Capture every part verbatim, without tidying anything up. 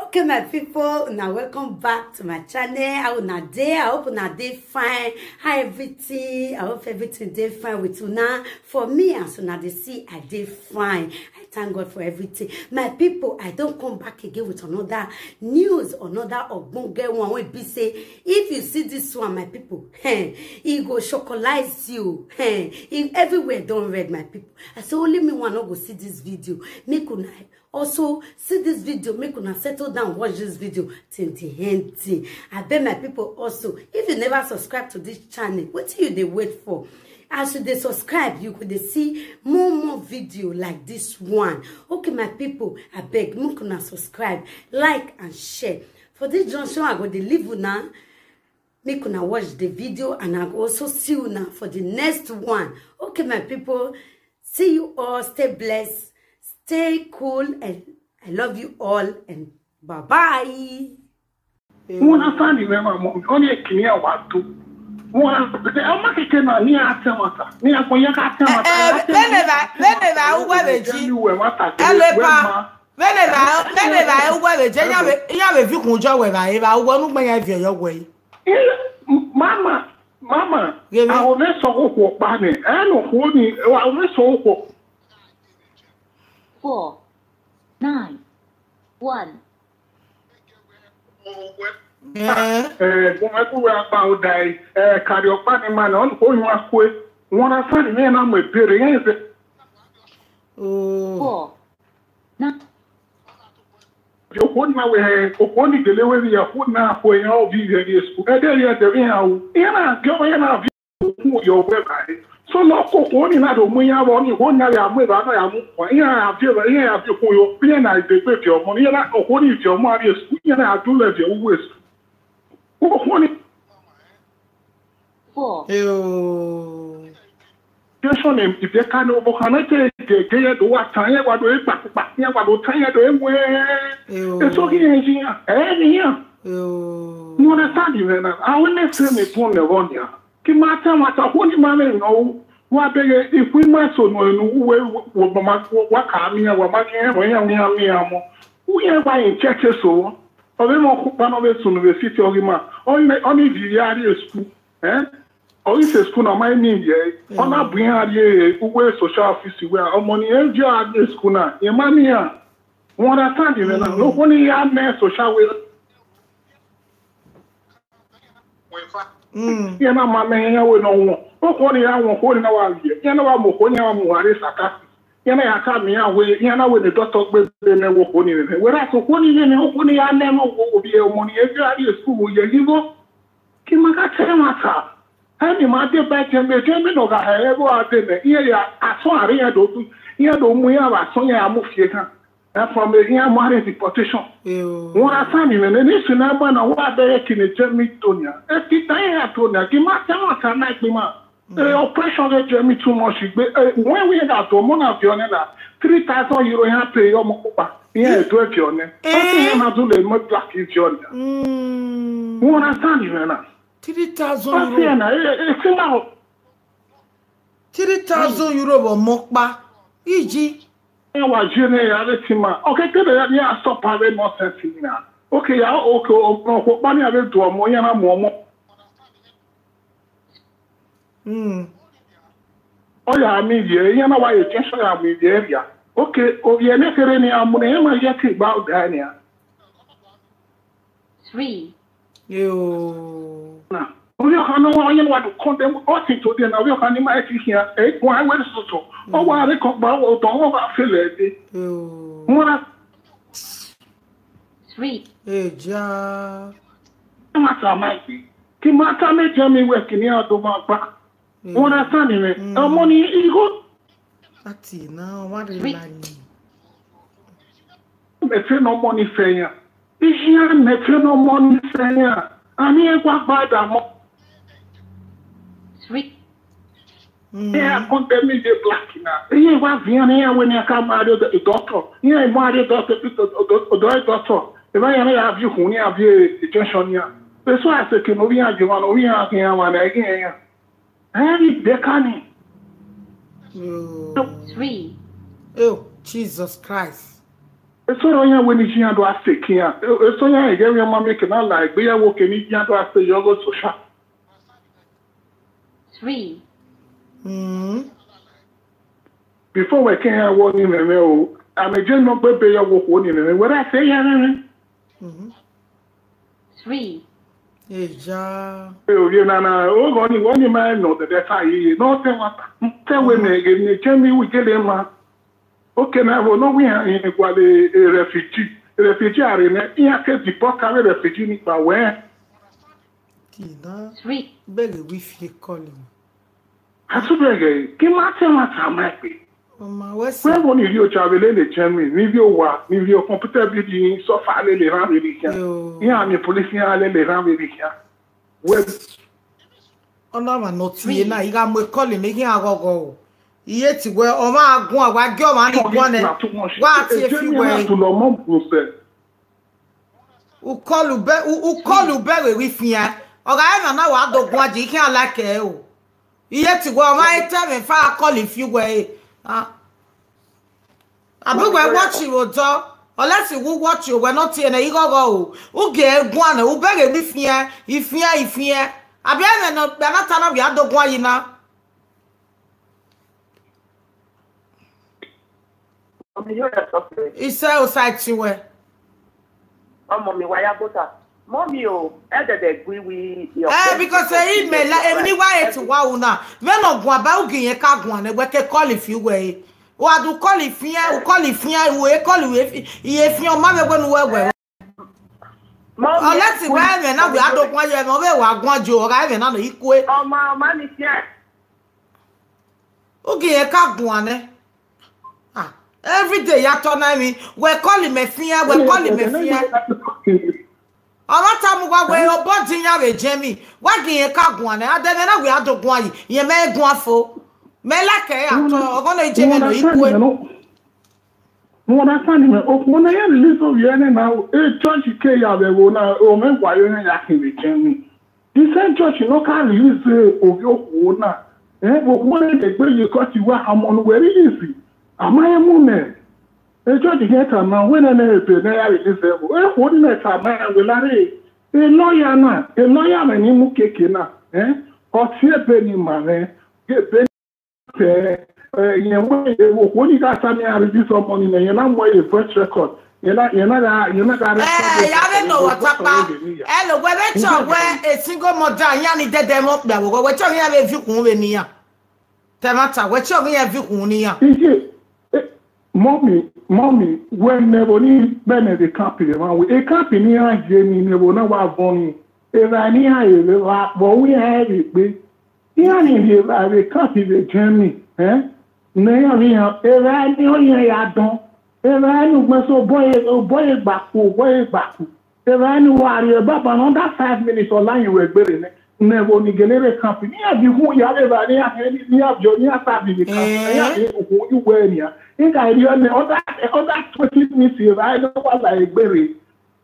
Okay, my people, now welcome back to my channel. How una dey? I hope una dey fine. How everything? I hope everything dey fine with una. For me, as una dey see, I dey fine. I thank God for everything. My people, I don come back again with another news, another ogbonge one wey be say, if you see this one, my people, eh, e go shocolize you. Eh, if everywhere don red, my people. I say only me one no go see this video. Make una also see this video, make una settle down, watch this video till the end. Thing. I beg my people also, if you never subscribe to this channel, what you dey wait for? As you dey subscribe, you go dey see more more video like this one. Okay, my people, I beg, make una subscribe, like and share. For this junction, I go dey leave una. Make una watch the video and I go also see una for the next one. Okay, my people, see you all. Stay blessed, stay cool, and I love you all. And bye bye. Wọ́n á sáà nìyẹn máa mọ̀, wọ́n ní èkìní àwa tó. Wọ́n á, ọmọ kékeré náà ní àtẹ̀wọ̀ta, ní àpò yẹn ká tẹ̀wọ̀ta. Vene va, vene va uwẹ vbe ji. Ẹlẹpa, vene va, vene va uwẹ vbe je, iran vbe, iran vbe vikun jọ wẹ va, eva uwẹ nu gbẹn yan viọ yọ wẹ. Mama, mama, Gẹmẹ. Àwọn mẹ sọ kókó pa ni, ẹ nù kúrò ní, àwọn mẹ sọ kókó. Four, nine, one. Ẹhẹn. Ẹgbọn ẹgbẹ wẹ akpa ọda ẹ, ẹ, kari ọkpa ni ma nọ, ọ khuẹ. Wọn na sani mẹ na mu ebere yẹn zẹ. Oh. Four. Na. Okhuo na wẹ, okhuo ni gele wẹ vbe ya, okhuo na khuẹ yan ovbi ghẹ rrie school. Ẹdẹ rhie ẹdẹ vbe iran ru. Iran na gie ọmọ, iran na viọ okhuo yọ wẹ vbe are. So ne ọ koko ni na do mu iran vbe ọnii, okhuo ni a ya mu evba na ya mu kua. Iran ya viọ evba, iran ya viọ okhuo yọ, iran na degbe viọ ọmọ, iran na, okhuo ni viọ ọmọ a rrie school, iran na ya dulẹ viọ uwu school. Okhuo ni Four. Eo. Jésù ni ìdẹ́ka ni ọmọ kan náà tẹ gẹ̀gẹ́ yẹn do wa tan yẹn wa do e kpakpa yẹn wa do tan yẹn do e wẹ. Eo. Eso ghi yẹn yi yan, ẹ ni yan. Eo. You understand me now? I will not say me born the one ya. Kí máa tẹ́ wọn àtàkùn ní máa rìn náà ó. Wọ́n á bẹ̀rẹ̀ ìpín máa sọnù ẹnu wúwo wọ́n máa wá kà á mìíràn wọ́n máa ní ẹ̀rọ yẹn mìíràn mìíràn mọ́. Wúyẹn wá yẹn chẹ́chẹ́ sọ wọ́n. Ọ̀rẹ́ wọn kó paná bẹ sùn lóore sí ti ọ̀rẹ́ máa. Ọ ní ìdí yá rí èsùkú. Ẹ́? Ọ ghi sẹ school na, ọ ma i miẹn vbiẹ, ọ na bu iran rrie uwu social office wẹ ọmọ ni rẹn viọ a ghe school na, rẹn ma miẹn iran. You understand mwẹ na? Ne okhuo ni ya mẹ social work. Mm. Iran na ma mẹ iran wẹ ne ọ wọn. Okhuo ni ya wọn, okhuo ni na wa vbiẹ. Iran na wa mu okhuo ni ya mu uwa rre saka. Iran na ya tama iran wẹ, iran na wẹ ne doctor gbe vbe mẹ wẹ okhuo ni vbe mẹ. Whereas okhuo ni vbe mẹ, okhuo ni ya nẹ mwẹ ovbi ọmọ ni rẹn viọ a ghe school vbe oye igho. Kí ma gha tẹ ẹmwata, ẹni ma deba ẹdẹmẹ, ẹdẹmẹ ne ọ gha hẹ ẹvbo a dee nẹ, iran ya asọn a rre iran do du, iran do mu iran vbe asọn iran ya mu fi eghan. Ẹ from iran mu arre deportation. Eo. Wọn ra sani nẹ, ne isi na gba na, wa bẹghe kene Jemi to nian. Ẹ ti ta iran to nian, kí ma tẹ ẹmwata na egbe ima. Eh, oppression ghe Jemi too much. Igbe, eh, when we got to mona fi on na, three thousand euro iran pay ọmọ kpokpa. Iran edu fi on. What iran na do le mo black fi on. Mm. You understand me na? Three thousand What euro. Iran na, eh, eh, think about Three thousand euro vbe ọmọ kpa. Iji. Ẹ wa je ne ya re ti ma. Okay, kede ya ni a stop ave nonsense ni na. Okay, ya, okay, o, o, o, pa ni ave do ọmọ, iran na mu ọmọ. Mm. Ọ ya mi ye, iran na wa ye attention ya mi ye area. Okay, ovbi ẹre ne kherhe ne a mu ne, iran ma ye ke gba ọga nian. Three. Yo. Na, ovbi ọkhan ne ọ wa, iran wa do condemn us today na, ovbi ọkhan ni ma ti khian, e guan wẹ sọtọ. Ọ wa re kọ gba otọ, ọ wa fele ẹde. Yo. Mo na Three. Eja. Ma ta ma gbe. Kí ma ta mẹ jẹ mi wẹ kini a do ma gba. Mm. You understand me? Mm. Ọmọ ni igho. Ati na, wa re la ni. Mẹ fẹ ne ọmọ ni fẹ yan. Iye mẹ fẹ ne ọmọ ni fẹ yan. A ni e wa gba da mọ. Three. Mm. Iran condemn the black na. Iran wa vian, iran wẹ ne a ka marry the doctor. Iran marry doctor, doctor, doctor. Eva iran ya vi hun, iran vi attention iran. Eso a se ke no iran je wa no iran ke iran wa na iran. Ẹn, de kani. Yo. Three. Oh, Jesus Christ. Eso rọ yan wẹ ne iye iran do a fake iran. Eso yan ẹghẹ vbe ọma miẹn ke na la egbe ya wo ke ne iye iran do a fake yọ ghe social. Three. Mm. Before wẹ ke iran wọ ni mwẹ mwẹ o, amẹ je nọ gbe ebe yọ wo okhuo ni mwẹ mwẹ, wẹ ra sẹ ya mwẹ mwẹ. Mm. Three. Eja. E ovie nana, oghọ ni wọ ni ma nọ dẹdẹ ta ye, nọ tẹ wa ta. Tẹ wẹ mẹ ghe ne Jemi wi gele ma. Oke na ẹvbo ne ọ wẹ iran gualọ refugee, refugee a rre nẹ, iran ke deport avbe refugee ni kpa wẹ. Kina. Three. Bẹghe wẹ I fi call him. A sẹ bẹghe, ke ima tẹ emwa tama egbe. Ọ ma wẹ sẹ. Wẹ vbo ni rhie ocha vbe lele Jemi, ni rhie owa, ni rhie computer building, suffer lele erhan vberriọ khian. Yo. Iran ni police iran lele erhan vberriọ khian. Wẹ Ọ na mwa ne ọ tie na, I gha mu ekọli ne I khian ghọghọ o. I ye te wẹ ọmwa a guan, wa gie ọmwa ni guan nẹ, wa tie fi wẹ. Ukọlu bẹ, u- ukọlu bẹ vbe fian. Ọ gha rẹn na wa do guan je, I khian like ẹre o. I ye te wẹ ọmwa e ta mwẹ fa kọli fi wẹ e. Ah. Abi wẹ watch vbe odọ, unless wẹ watch, wẹ ne ọ tie nẹ ighọghọ o. U gie guan nẹ, u bẹghe ne I fian, I fian, I fian. Abi ẹmwẹ ne ọ gbe na ta na wẹ a do guan yi na. Mummy, you are suffering. I sẹ osa ẹtin wẹ. Ọ, Mummy, wa ya bota. Mummy o, ẹdẹdẹ gui wi. Eh, because eh, imẹ la, emwi ni wa hate wa ru na. Vbene ọ guan ba, u gie irẹn ka guan nẹ, wẹ ke call fi wẹ e. Wa do call fian, u call fian, u e call, u e fi, I e fian, ọ ma vbe wẹ ne uwẹ wẹ. Mummy, unless wẹ ẹmwẹ na wẹ a do guan ye ẹmwẹ, ọ vbe wa guan jo, ọ gha ẹmwẹ na nọ ikue. Ọ ma, ọ ma ni fian. U gie irẹn ka guan nẹ. Ah, every day ya tọ na emwi. Wẹ call mẹ fian, wẹ call mẹ fian. Ọ ma tama uwa wẹ obọ di iran vbe Jemi. Wa gie irẹn ka guan nẹ. Adẹmwẹ na wẹ a do guan yi. Irẹn mẹ guan fo. Mẹ like ẹre atọ. Ọghọ nọ Jemi nọ ikue. You understand me? Okhuo ne ya release ovbi ẹre na, e church ke ya vbe ẹvbo na, ọ mwẹ wa yo iran ya khin vbe Jemi. The same church ne ọ ka release ovbi okhuo na, eh, vbe okhuo ne egbe ye court wa, ọmọ ne uwẹ release, a ma rẹn mu nẹ. E church khian tama wẹ nene ebe ne ya release ẹvbo. Okhuo ni nẹ tama wẹ lare, e lawyer na, e lawyer mwẹ ni mu keke na, eh, ọ tie ebe ni ma mwẹ, ebe Ẹ, ẹ, yẹn wẹ okhuo ni gha tama iran release ọmọ ni nẹ, yẹn na mu ẹre voice record, yẹn na, yẹn na gha, yẹn na gha record. Eh, ya vbe nọ wẹ ọtakpa. Hello, wẹ vbe chọ wẹ a single mother, iran ni dẹdẹ mwẹ okpia vbe oghọ, wẹ chọ ghe iran vbe viọ ukhunmwu vbe ne iran. Te ẹmwata, wẹ chọ ghe iran viọ ukhunmwu ne iran. Iye, eh, mummy, mummy, wẹ ne ẹvbo ni bẹnẹ vbe camp vbe emwa wẹ, e camp ne iran ye ni, ne ẹvbo na wa vọn ni, evbare ne iran re vbe evba, vbe ọ wẹ iran rẹn vbe egbe. Iran ni rhie evbare vbe camp vbe Germany, eh? Ne iran vbe iran, evbare ne ọ rẹn ya dọn, evbare ne ugbẹn so obọ ye, obọ ye gba ku, obọ ye gba ku. Evbare ne uwa rhie baba ne under five minutes, ọ la yin wẹ gbere nẹ. Ne ẹvbo ni gele rre camp, ne iran ghi hu ya vbe evbare ne iran hẹ, ne iran viọ, ne iran sa vbe camp, ne iran ghi hu yu wẹ nian. Iran gha rhie nẹ under, under twenty minutes, evbare ne ọ wa la egbe rre.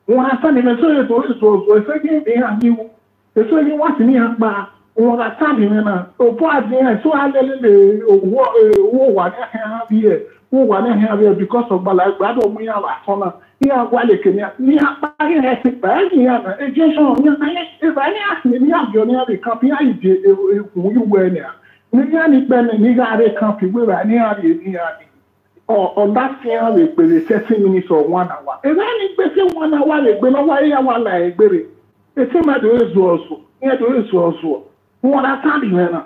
Wẹ a sani mwẹ, eso ye do zuọzuọ, eso ye vbe iran ghi ru, eso ye wa si ne iran kpa, wẹ a sani mwẹ na, obọ a diẹn, eso a lelele, owọ, eh, owọ wa ne a khian vbiẹ, owọ wa ne a khian vbiẹ, because of gbala egbe, a do mu iran vbe asọn na, iran wa leke nian, ne iran kpa ghe ẹse kpa, ẹ ghi iran na, e Jesu, iran na, eva ne iran si ne iran viọ ne iran vbe camp, iran yi die, eh, eh, wu yu wẹ nian, ne iran ni kpẹ nẹ, ne iran rre camp, wẹ eva ne iran rhie ne iran ni. Ọ, ọ na fian vbe kpere thirty minutes or one hour. Eva ni gbe se one hour vbe egbe ne ọ wa ya wa la egbe rre. Ete ma do zuọ zuọ, iran do zuọ zuọ. Wẹ a sani mwẹ na.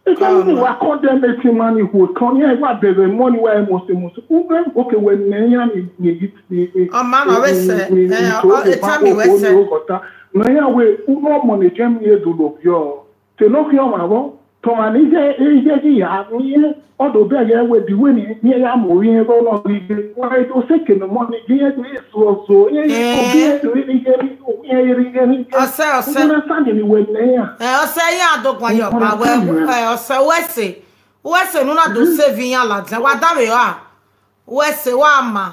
Ete ni wa condemn ete ma ni hu kan, iran wa bẹghe money wa emosi emosi. U vbe oke wẹ ne iran ni, ni, ni, ni, ọma na vbe sẹ, ni, ni, eh, to ọ, e tama wẹ sẹ. Ni iran wẹ, u no ọmọ ne Germany ye do lo viọ. Te ne ọ khian ọmwa vbọ, te ọmwa ne iye, iye ghi ya miẹn, ọ do bẹghe wẹ de wẹ ne iran ya mu ovbi iran vbe ọnọ ghi ghe, wa do sẹ eke ne ọmọ ni ghi iran do zuọ zuọ, iran, eh, ovbi iran do rhie ghe, iran rhie ghe. Ọsẹ, ọsẹ. U understand ni wẹ nẹ iran? Eh, ọsẹ, iran do guan yọ, ma wẹ, eh, ọsẹ, wẹ sẹ, wẹ sẹ ne u na do save iran ladian, wa danmwehọ a, wẹ sẹ, wa ma.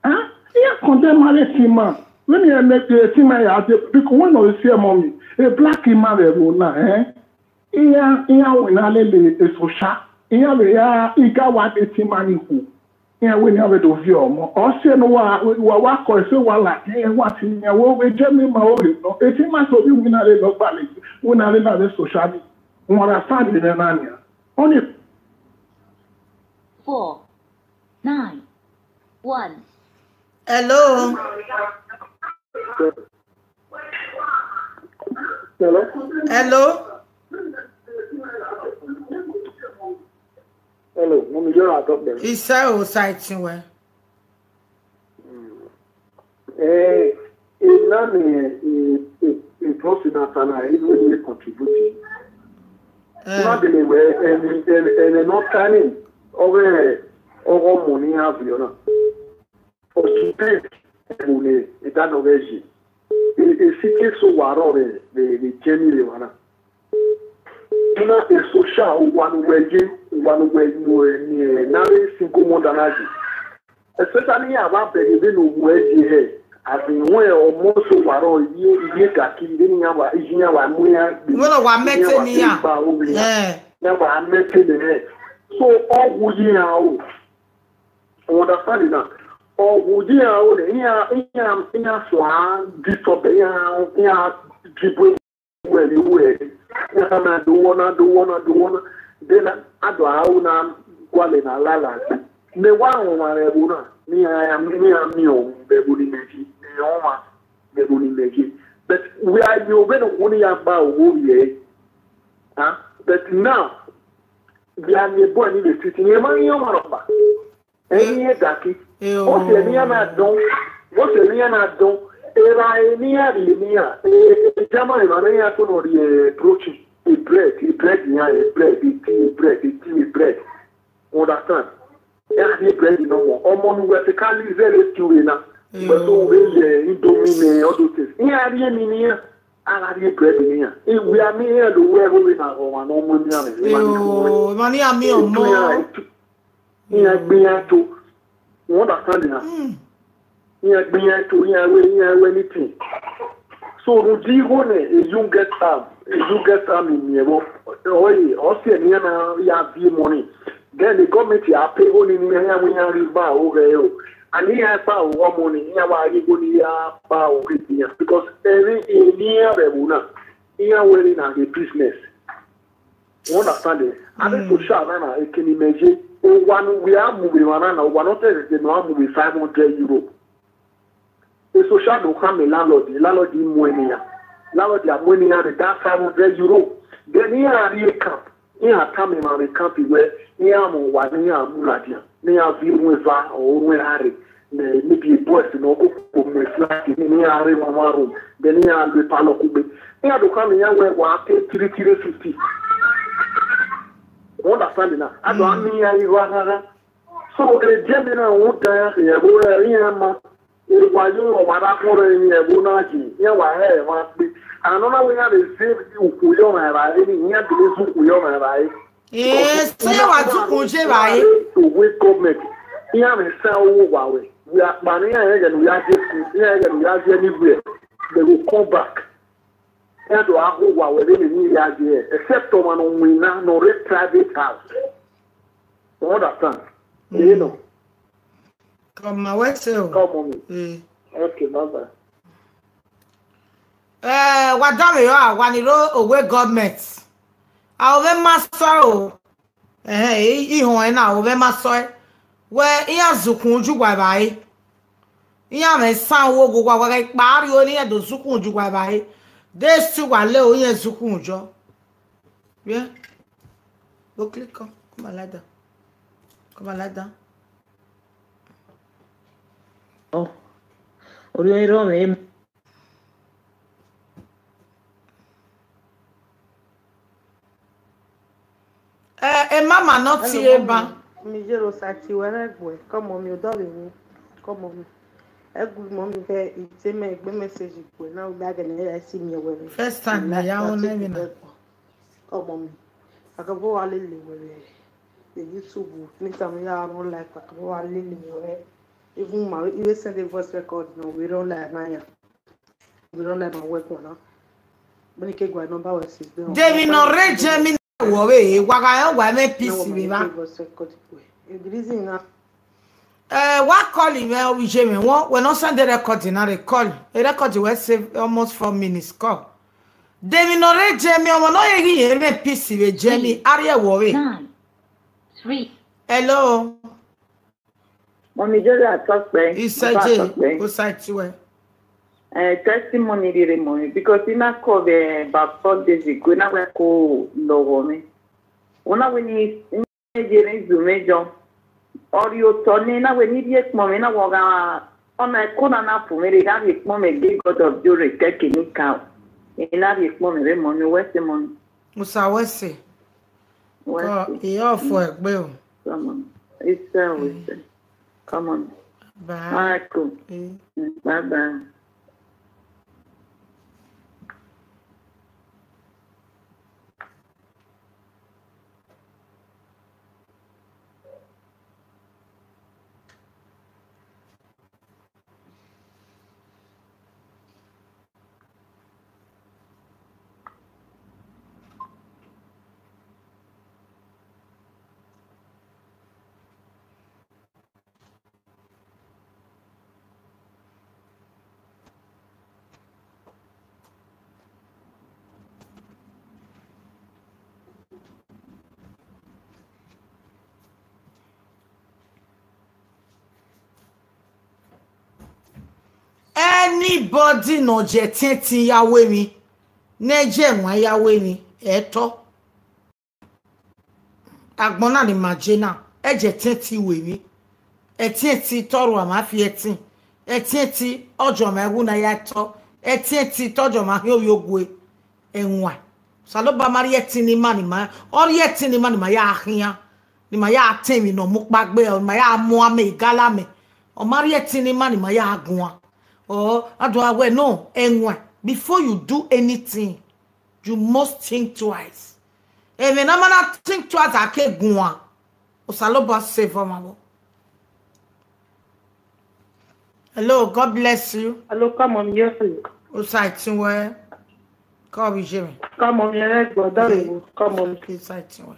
Iran condemn ma vbe ete ma. Vbene iran miẹn ete ma ya dee, biko, wẹ ne ọ si ẹmọ ni, e black ma vbe ẹvbo na, eh? Iran, iran winna lele eso osa. Iran vbe ya iga wa de ete ma ni khuo. Iran wẹ ne iran vbe do viọ ọmọ. Ọ si ẹre ne uwa, uwa wa kọ eso uwa ladian, iran wa tie iran wẹ ovbi Germany ma ọre nọ. Eti ma so vbe iwinna rre ne ọ gbalẹ, iwinna rre na vbe social media. Wọn ra sa rre na nian. Ọni Four, nine, one. Hello. Hello? Hello? Hello, Mummy, you're out of there. Isa o site wẹ. Eh, ena ni, eh, eh, eh, bros na ta na, even he contribute. Eh. Na believe wẹ, ẹni, ẹni, ẹni nọ ta ni, ọghe, ọghe ọmọ ne iran viọ na. Ọ depend ẹvbo ne ẹdẹ nọ ghẹ ye. E, e si ke so wa rrọọ vbe, vbe, vbe Germany vbe emwa na. Na e social, uwa ne uwẹ ye, uwa ne uwẹ ye, ne a re single mother na ye. Especially iran vbe abẹghe vbene uwẹ ye hẹ, as in wẹ ọmọ so wa rrọọ, iye, iye gaki, vbene iran wa, iye iran wa mu iran gbe, Wẹ ne wa iye iran mẹtẹ wa ne gbe iran. Gba aro vbe iran. Eh. Iran wa mẹtẹ nẹ hẹ. So, ọ wu ye iran o. You understand na? Ọ wu ye iran o, iran, iran, iran suan disturb, iran, iran dribble wẹ ni wẹ. Iran na do wọ na, do wọ na, do wọ na. Then a do aro na gualẹ na lala. Mẹ wa rọnmwa rẹ ẹvbo na, ne iran, ne iran miẹn ọmwa vbe ẹvbo ni mẹ ye, ne iran ọmwa vbe ẹvbo ni mẹ ye. But we are, you vbene okhuo ni ya gba owo rhie. Huh? But now, we are ni ebo ni vbe street, ne ma yan ọmwa rọkpa. Ẹni iran daki. Eh, What's the oh. Nian na done? What's the Nian na done? Era eni iran ri eni iran. Eh, eh, jama ema ne iran to no ri, eh, brochi. E bread, e bread iran, e bread, e tea, e bread, e tea, e bread. You understand? Iran ri bread no more. Ọmọ ne uwẹ te ka li zẹre tiu re na. Uwẹ so u vbe ye Indomie ne all those things. Iran ri eni ne iran. A gha ri bread ne iran. Iwia ne iran do wẹ ẹvbo vbe na ọmwa ne ọmọ ne iran rẹ. Emwa ni Yo, emwa ni a mi ọmọ. Iran gbe iran to. You understand na? Mm. Iran gbe iran to, iran wẹ, iran wẹ anything. So, rhunmwuda igho nẹ, e youngest arm, e youngest arm miẹn vbọ, ọ ye, ọ si ẹre ne iran na ya viẹ money. Then the government ya pay igho ni ne iran ya mu iran rri ba o ghẹ o. And iran kpa o ọmọ ni, iran wa rhie igho ni ya kpa o rre iran. Because ẹmwẹ ne iran vbe ẹvbo na, iran wẹ ne na ghe business. You understand it? And the Mm. social na na, ekene imẹ ye, owa ne uwẹ a mu vbe emwa na na, owa ne ọ te zẹzẹ ne ọ mu vbe five hundred euro. E social do khama landlord, landlord mu ẹre ne iran. Landlord a mu ẹre ne iran rre that five hundred euro. Then iran rrie camp, iran tama emwa vbe camp wẹ, iran mwẹ owa ne iran mu ladian, ne iran viọ orhun eva, or orhun erha rre. Maybe boys ne ọ koko mu flat ni, ne iran rre one one room, then iran lo parlour kugbe. Iran do khama iran wẹ wa pay three three fifty. You understand na? A do Mm. ami iran igho aghanghan. So, e Germany na, rhunmwuda iran khian ẹvbo rẹ iran ma. Wa yo, wa ra kọn rẹ iran ẹvbo na yi, iran wa hẹ emwa kpe. And anọ na wẹ iran vbe ze ukhu ye ọmwa evbare ni, iran gele ze ukhu ye ọmwa evbare. Eh, se iran wa dukun je evbare. Owe government, iran vbe sa owo wa wẹ. Wẹ akpa ne iran rẹn ghẹ ne u ya je school, iran rẹn ghẹ ne u ya je anywhere, they will come back. Iran do a ho wa wẹ vbene ni ya je, except ọmwa ne ọ winna, ne ọ rre private house. You understand? Mm. You know? Come on, what's up? Come on. Mm. Okay, bye bye. Eh, wa da vbe ra, wa ni ro owe government. A o vbe ma sọ o. Eh, i, i họn ẹna, o vbe ma sọ ẹ. Wẹ, iran zukun ju wa evbare. Iran mwẹ san wo go wa, wa gha kpa rri ori iran do zukun ju wa evbare. De si wa le o, iran zukun jọ. Yeah. Go click on. Come and lie down. Come and lie down. Oh. Ori ori ro me. Eh, eh, mama, not Hello, here, mommy. Ba. Mi je ro sa ti wẹ rẹ gbe. Come on, mi o dọ vbe ni. Come on, mi. Ẹ gu mommy vẹ ite mẹ gbe message gbe na u da gẹ ne ya si mi wẹ. First time na ya on na mi na. Come on, mi. Akabo wa lele wẹ. The YouTube, ni ta mi ya run like akabo wa lele wẹ. Even ma, even send a voice record no, we don't like na ya. We don't like my work one. When you get number was is there. David no re Germany wo we, wa ga yo wa me peace we ba. The reason na. Eh, wa call mwẹ, ọ vbe ye mwẹ. Wẹ, wẹ ne ọ send record na re call. E record wẹ save almost four minutes call. De emwi ne ọ rre Germany, ọmọ ne ọ ye ghi ye mwẹ peace vbe Germany, a rhie ẹvbo vbe. Nine, three. Hello. Mummy Joy, I talk pẹ. Iseje, I talk pẹ. Osaituẹ. Eh, testimony rhirhi mọ mwẹ, because I na call vbe about four days ago, na wẹ ko lọghọ mwẹ. Una wẹ ni yere izu mwẹ jọ. Ọ rhie otọ nẹ, na wẹ ni rhie ekpọn mwẹ, na wẹ ọ gha, ọ na ẹko na na fu mwẹ rre, gha rhie ekpọn mwẹ ghe God of Glory kẹkẹ ni ka. I na rhie ekpọn mwẹ rre mummy, wẹ sẹ mummy. Osa wẹ sẹ. Wẹ sẹ. Kọ, I off egbe o. Come on. It's uh, we sẹ. Come on. Bye. All right, cool. Eh. Mm, bye bye. Anybody ne ọ jẹ ẹtin ẹtin ya ru emwi, ne ẹ jẹ ẹwaẹn ya ru emwi, ẹ tọ. Agbọn na ni ma je na, ẹ jẹ ẹtin ẹtin ru emwi. Ẹtin ẹtin tọrọ a ma fi ẹtin. Ẹtin ẹtin ọjọ ma ẹwu na ya tọ. Ẹtin ẹtin tọjọ ma hin ovbi ogue. Ẹwaẹn. Osanobua ma rhie ẹtin ne ima ni ma, ọ rhie ẹtin ne ima ni ma ya khian, ni ma ya tọn emwi ne ọ mu ukpa gbe, ni ma ya mu amẹ, igala amẹ. Ọ ma rhie ẹtin ne ima ni ma ya guan. Ọ, a do a wẹ, no, ẹwaẹn. Before you do anything, you must think twice. Ẹmwẹ ne a ma na think twice, a ke guan. Osanobua save ọmwa vbọ. Hello, God bless you. Hello, come on, yes. Osaituẹ. Come on, Jimmy. Come on, yeah, brother. Come on. Osaituẹ.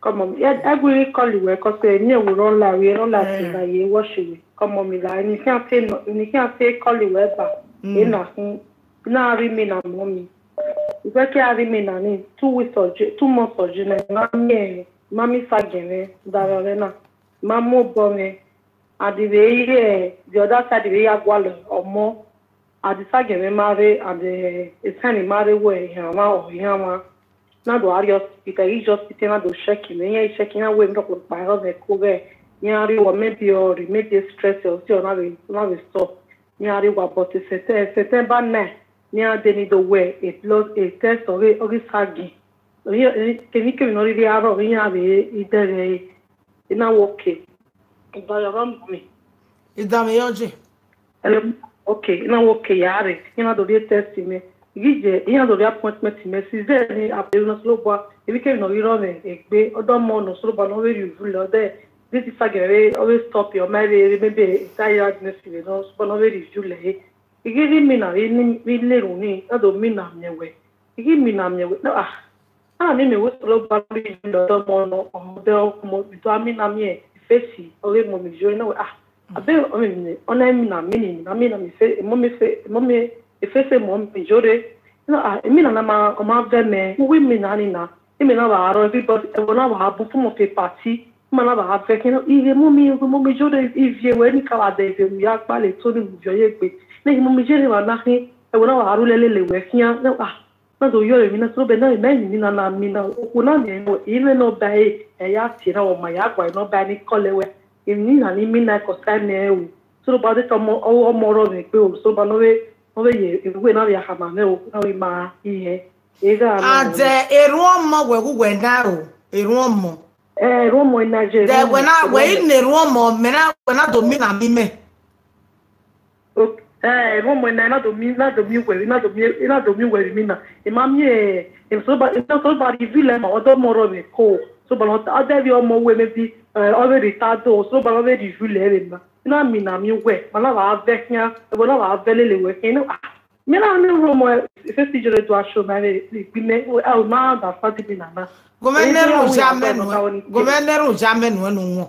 Come on. Yeah, I will call you, 'cause, uh, near we don't lie, we don't lie, eh, like, you watch you. Come on, me like, you can't say no, you can't say call you ever. Mm. Enough. Now, I mean, I'm mommy. Exactly, I mean, I need two weeks or ju-, two months or June. Mommy, mommy, sagene, dararena. Ma mu obọ mwẹ, and vbe ire the other side vbe ya gualọ ọmọ, and the sagene ma rre, and, eh, esan ni ma rre wẹ ihanmwa ọ ihanmwa. Na do a rrie hospital, I ghi ye hospital na do check mwẹ, iran check, iran wẹ emwi rọkpa rọ mwẹ ko ghẹ, iran rrie wẹ maybe ọ rre, maybe stress or si ọ na vbe, ọ na vbe stop. Iran rrie wa, but September nine, iran de ni do wẹ a blood, a test ọ ghi, ọ ghi sagene. Kevbe kevbe ne ọ rhirhi arrọọ iran vbe idẹghẹ ẹre, I na wẹ okay. Idan yọ rọ mọ mi. Idan mwẹ yọ je. Ẹlẹ, okay, I na wẹ okay ya rre, iran na do rhie test mẹ. I ghi ye, iran do rhie appointment mẹ. Since then, I pray ne Osanobua, kevbe kevbe ne ọ ghi rrọọ mwẹ egbe, ọdọ ọmọ ne Osanobua ne ọ vbe rhie uvun lẹ, ọ dẹ, this is again, ọ vbe stop your mind, maybe tiredness, ne Osanobua ne ọ vbe rhie uvun lẹ. I ghi rhie imina vbe ne, vbe ne erhunmwu ni, na do mina miẹn wẹ. I ghi mina miẹn wẹ, no, ah, a na miẹn wẹ Osanobua rhie uvun lẹ ọdọ ọmọ nọ, ọmọ dẹ ọmọ, I do a mina miẹn face, ọ ghi mu mi yo, I na wẹ, ah, abe, ọ miẹn, ọ na mina mi ni, mina mi na mi fe, emọ mi fe, emọ mi, e face emọ mi yo re. No, ah, imina na ma, ọ ma vẹ mẹ, uwu imina ni na, imina wa rrọọ, everybody, ẹvbo na wa bu, fun mọ ke party, ima na wa vẹ khian, ighe emọ mi, emọ mi yo re, ivie wẹ ni ka wa dẹ ivie mu ya gbalẹ, to ni mu viọ ye egbe. Ne emọ mi ye re wa na khin, ẹvbo na wa ru lele wẹ khian, no, ah, na do yọ emwi na, so bẹ na, mẹ emwi na na mi na, okhuo na miẹn nọ, I mwẹ ne ọba ẹre, ẹ ya tie na, ọ ma ya gua ne ọba ni call wẹ, emwi na ni mi na, kọ sa mẹ o. Osanobua de tọ ọmọ, ọ, ọmọ rrọọ mwẹ egbe o, Osanobua ne ọ vbe, ne ọ vbe ye, ewẹ na vbe khama mwẹ o, na vbe ma ihe. Egha na. And, eh, erhuọmọ wẹ gu wẹ na o, erhuọmọ. Eh, erhuọmọ i na je. Dẹ wẹ na, wẹ i na erhuọmọ, mẹ na, wẹ na do mina mi mẹ. Ok, eh, erhuọmọ i na, i na do mi, i na do mi wẹ, i na do mi, i na do mi wẹ mi na. I ma miẹn, eh, Osanobua, Osanobua rhie uvun lẹ ma, ọdọ ọmọ rrọọ mwẹ ko. Osanobua ne ọ ta, ọ dẹ vbe ọmọ wẹ maybe, eh, ọ vbe rhie ta do, Osanobua ne ọ vbe rhie uvun lẹ vbe ma. I na mina miẹn wẹ, ma na wa vẹ khian, ẹvbo na wa vẹ lele wẹ khian, I na, ah, mẹ na ne erhuọmọ, eh, first year do a show ma vbe, vbe gbe mẹ, a ma understand imina na. Gomẹ ne erhunmwu ya mẹ nu, gomẹ ne erhunmwu ya mẹ nu ẹnu wọn.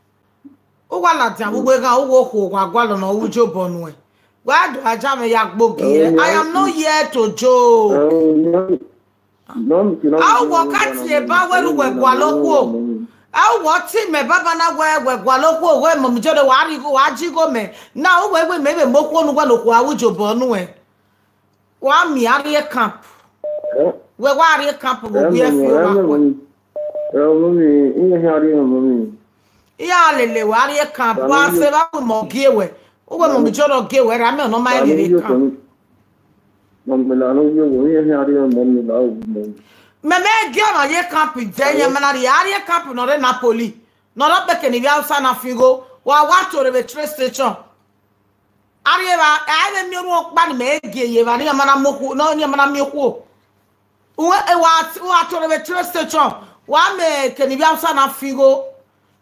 Uwa ladian vbe uwu eghan, uwu okhuo wa gualọ ne ọ ru ijobọ nuẹn. Wa do aja mwẹ ya gbe ogie. I am not here to joke. A wọ ka tie eba wẹ ru wẹ gualọ okhuo. A wọ tie mẹ baba na wẹ wẹ gualọ okhuo, wẹ mọ mi jere wa rhie igho, wa ji igho mẹ. Na u wẹ wẹ mẹ vbe mu okhuo ne uwa ne okhuo a ru ijobọ nuẹn. Wa miẹn a rrie camp. Wẹ wa rrie camp vbe uwu ẹfi owa khuẹ. Ẹ, ọmọ mi, iye hia rrie ọmọ mi. Iran lele wẹ, a rrie camp, wa sẹ vbe a wẹ mọ gie wẹ. Uwẹ mọ mi jọrọ gie wẹ, ra mẹ ọ nọ ma rhie rre camp. Mọ mi la no yo wo, iran khian rrie mọ mi la o mọ mi. Mẹ mẹ gie ọmwa ye camp dẹ, iran ma na rrie, a rrie camp nọ rre Napoli. Nọ rọ kpeke ne ivbi Hausa na fi igho, wa wa to rre vbe train station. A rrie evba, a i vbe miẹn orhu ọkpa ne imẹ gie ye evba, ne iran ma na mu okhuo, ne iran ma na miẹn okhuo. Uwẹ, e wa, wa to rre vbe train station, wa mẹ eke ne ivbi Hausa na fi igho,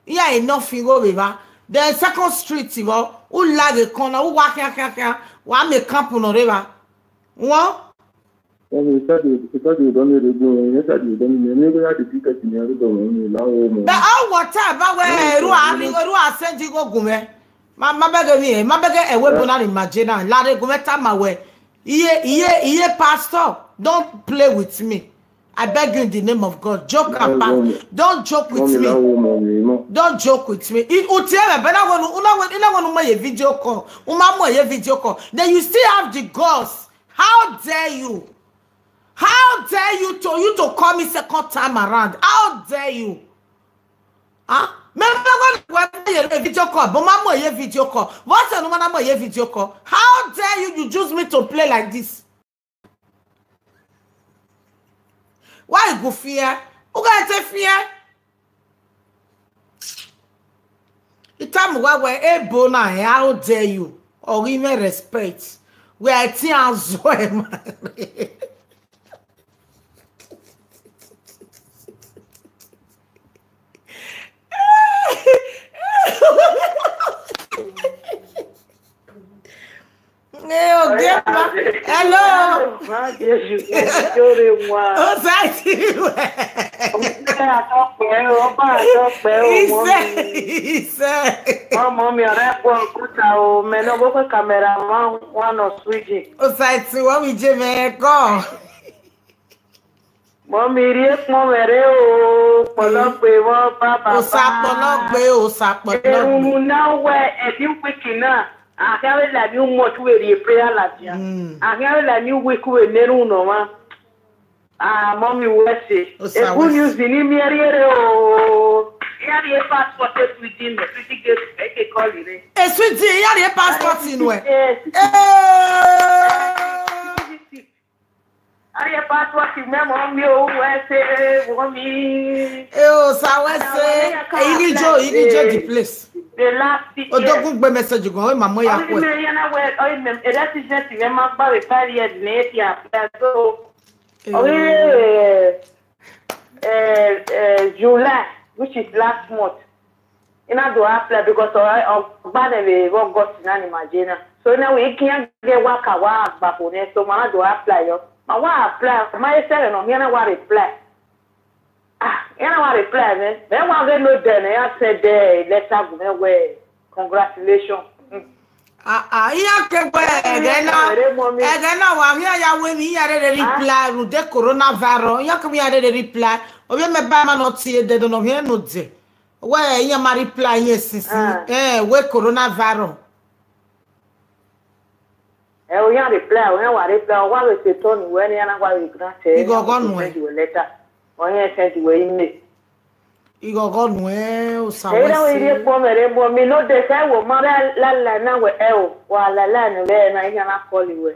iran i nọ fi igho vbe evba. Then Second Street vbọ, u la ghe corner, u wa khian khian khian, wa mẹ camp nọ rre evba. Wọ? Ẹni, study, study odọ ni rre gun, ẹni, study odọ ni, ẹni, ẹni, ya di ticket ni, ẹni, odọ ni, la wo mọ. Bẹ ọ wọ ta ba wẹ, ẹni, eru a, eru a send igho gun mwẹ. Ma, ma bẹghe emwi, ma bẹghe ẹvbo ebo na ni ma je na, la rre gun mwẹ tama wẹ. Iye, iye, iye pastor, don't play with me. I beg you in the name of God, joke and pass. Don't joke with me. Don't joke with me. I, u tie mwẹ, bẹ na wẹ nu, u na wẹ, i na wẹ nu ma ye video call. U ma mu ye video call. Then you still have the guts. How dare you? How dare you to, you to call me second time around? How dare you? Ah, me me go we ye video call, but ma mo ye video call. What you no ma mo ye video call? How dare you, you choose me to play like this? Why you go fear? Who got to fear? Itamu wa wẹ ebo na hẹ, how dare you? Ọ ghi mwẹ respect. Wẹ a ti an zọ ẹ ma. Ẹ, ogie ma. Hello. Ma Jesu, yo re wa. Osaiti wẹ. Ọba atọkpẹ, ọba atọkpẹ, ọmọ Isẹ, mi. Isẹ. Ọmọ mi, ọrẹ kpọ kúta o, mẹ ne ọvbokhan cameraman wa nọ Sweden. Osaiti wẹ, vbe iye mwẹ kọ. Mọ mi rhie kpọnmwẹ rre o, kpọlọgbe vbọ baba. Osa kpọlọgbe, osa kpọlọgbe. Erhunmwu na wẹ ẹdẹ wiki na, a khian vbe la emwi umọ tu vbe rhie prayer ladian. Mm. A khian vbe la emwi wiki vbe ne erhunmwu ne ọmwa. Ah, mọ mi wẹ ẹse. Osa wẹ ẹse. Good news ni miẹn rhie rre o. Iran rhie passport e Sweden mẹ, Sweden gate, ẹ ke call rre. E Sweden, iran rhie passport nuẹ. Yes. Eh. Ariẹ passport mẹ mọ mi o, wẹ ẹse, mọ mi. Eh, osa wẹ ẹse. Inijo, inijo the place. The last thing. Odogun gbe message gan, ọ ma mọ ya khuẹ. Ọyìn mi yẹn na wẹ, ọyìn mi, ẹdẹ ti jẹ ti mẹ ma gba vbe five years ne e ti apply. So, ọyìn, eh, eh, July, which is last month. I na do apply because ọ, ọ gba nẹ vbe August na ni ma je na. So na wẹ I khian ghẹ wa ka wa gba kho nẹ, so ma na do apply yọ. Ma wa apply, ma ye sẹ ẹghẹ ne ọ khian na wa reply. Ah, iran na wa reply mwẹ. Mẹ wa ghe ne odẹ ne iran send letter gu mwẹ wẹ, congratulations. Hmm. Ah, ah, iran ke wẹ ẹghẹ na, ẹghẹ na wa khian ya wẹ emwi iran rere reply rhunmwuda coronavirus. Iran ke wẹ iran rere reply. Ovbi mẹ ba ma nọ tie dẹdẹ ne ọ khian nọ odẹ. Wẹ iran ma reply iran sinsin. Ah. Eh, wẹ coronavirus. Ẹ, ọ khian reply, ọ khian wa reply, ọ wa vbe sẹ otọ ni wẹ ne iran na wa vbe grant ẹ, ighọghọ nuẹn. Send wẹ letter. Ọ khian send wẹ email. Ighọghọ nuẹn, osa wẹ ẹse. Ẹ, iran wẹ rhie kpọnmwẹ rre, but mi no dey say wo ma vbe lala na wẹ ẹ o, wa lala ne wẹ na, iran na call wẹ.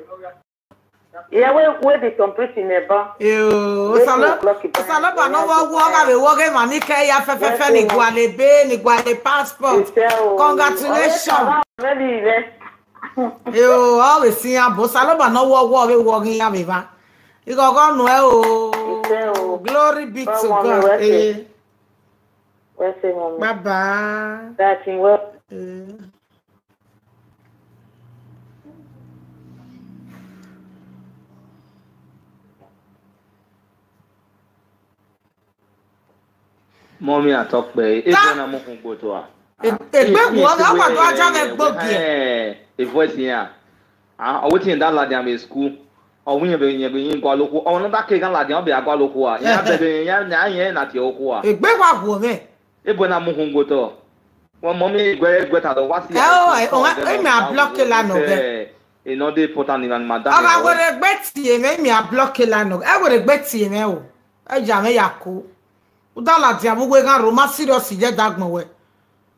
Yeah, we, we did complete in a bar. Yo, Osalobua ne ọ vbe ọghe, ọ gha vbe wẹ ọghe emwa ni ke ya fẹfẹfẹ ni gualọ ebe, ni gualọ passport. Congratulations. Yo, ọ vbe si iran bo. Osalobua ne ọ vbe ọghe, ọ vbe wẹ ọghe iran vbe evba. Ighọghọ nuẹn o. Glory be to God. Eh. Bye bye. Eh. Mọmi Atọkpẹ, egbe na mu khun gboto a. Egbe wu ọghe, ọ wa do aja vbe egbe ogie. E voice iran. Ah, ọ wetin da ladian vbe school. Ọ wu yẹn vbe yẹn vbe yin gualọ okhuo. Ọ na da ke gha ladian, ọ be a gualọ okhuo a. Iran bẹbẹ iran, iran na tie okhuo a. Egbe wa wu mwẹ. Ebo na mu khun gboto. Wẹ mọ mi guẹ, guẹ ta do wa si. Ẹ o, ẹ, ọ, ẹ, mẹ a block la nọ vẹ. Ẹ nọ de important ni ma da. Ọ gha wẹrẹ gbe tie mwẹ, mẹ a block la nọ. Ẹ wẹrẹ gbe tie mwẹ o. Ẹ ya mwẹ ya ko. U da ladian vbe uwu eghan rre, ma serious ye da gbọn wẹ.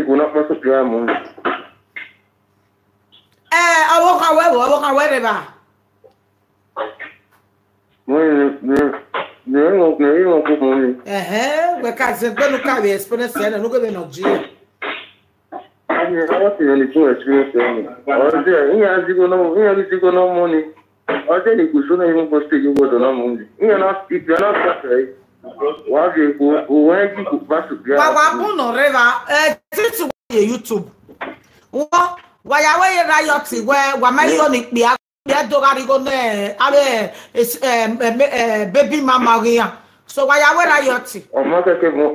ni ku na kpa sokpia mu. Eh, ọvbokhan wẹ vbo, ọvbokhan wẹ rre evba? Mo ni, ni, ni, ni, ni, ni, ni, ni. Ẹhẹn, wẹ ka zẹ gbe nu ka vbe experience ẹnẹ, nu gbe vbe nọ ji. Ani, a wa ti ni ku experience ẹnẹ. Ọ zẹ, iran zigbo nọ, iran ghi zigbo nọ mu ni. Ọ zẹ ni ku so na imu bọ stage wọ dọ na mu ni. Iran na, if you are not safe, wa ghe ku, uwẹ ji ku kpa sokpia. Wa, wa bun nọ rre evba, eh, titi wa ye YouTube. Wọ, wa ya wẹ ye riot wẹ, wa ma yo ni kpia, kpia do gha righo nẹ, avbe, eh, eh, eh, eh, baby mama ghian. So wa ya wẹ ra yọ ti. Ọma kẹkẹ mọ,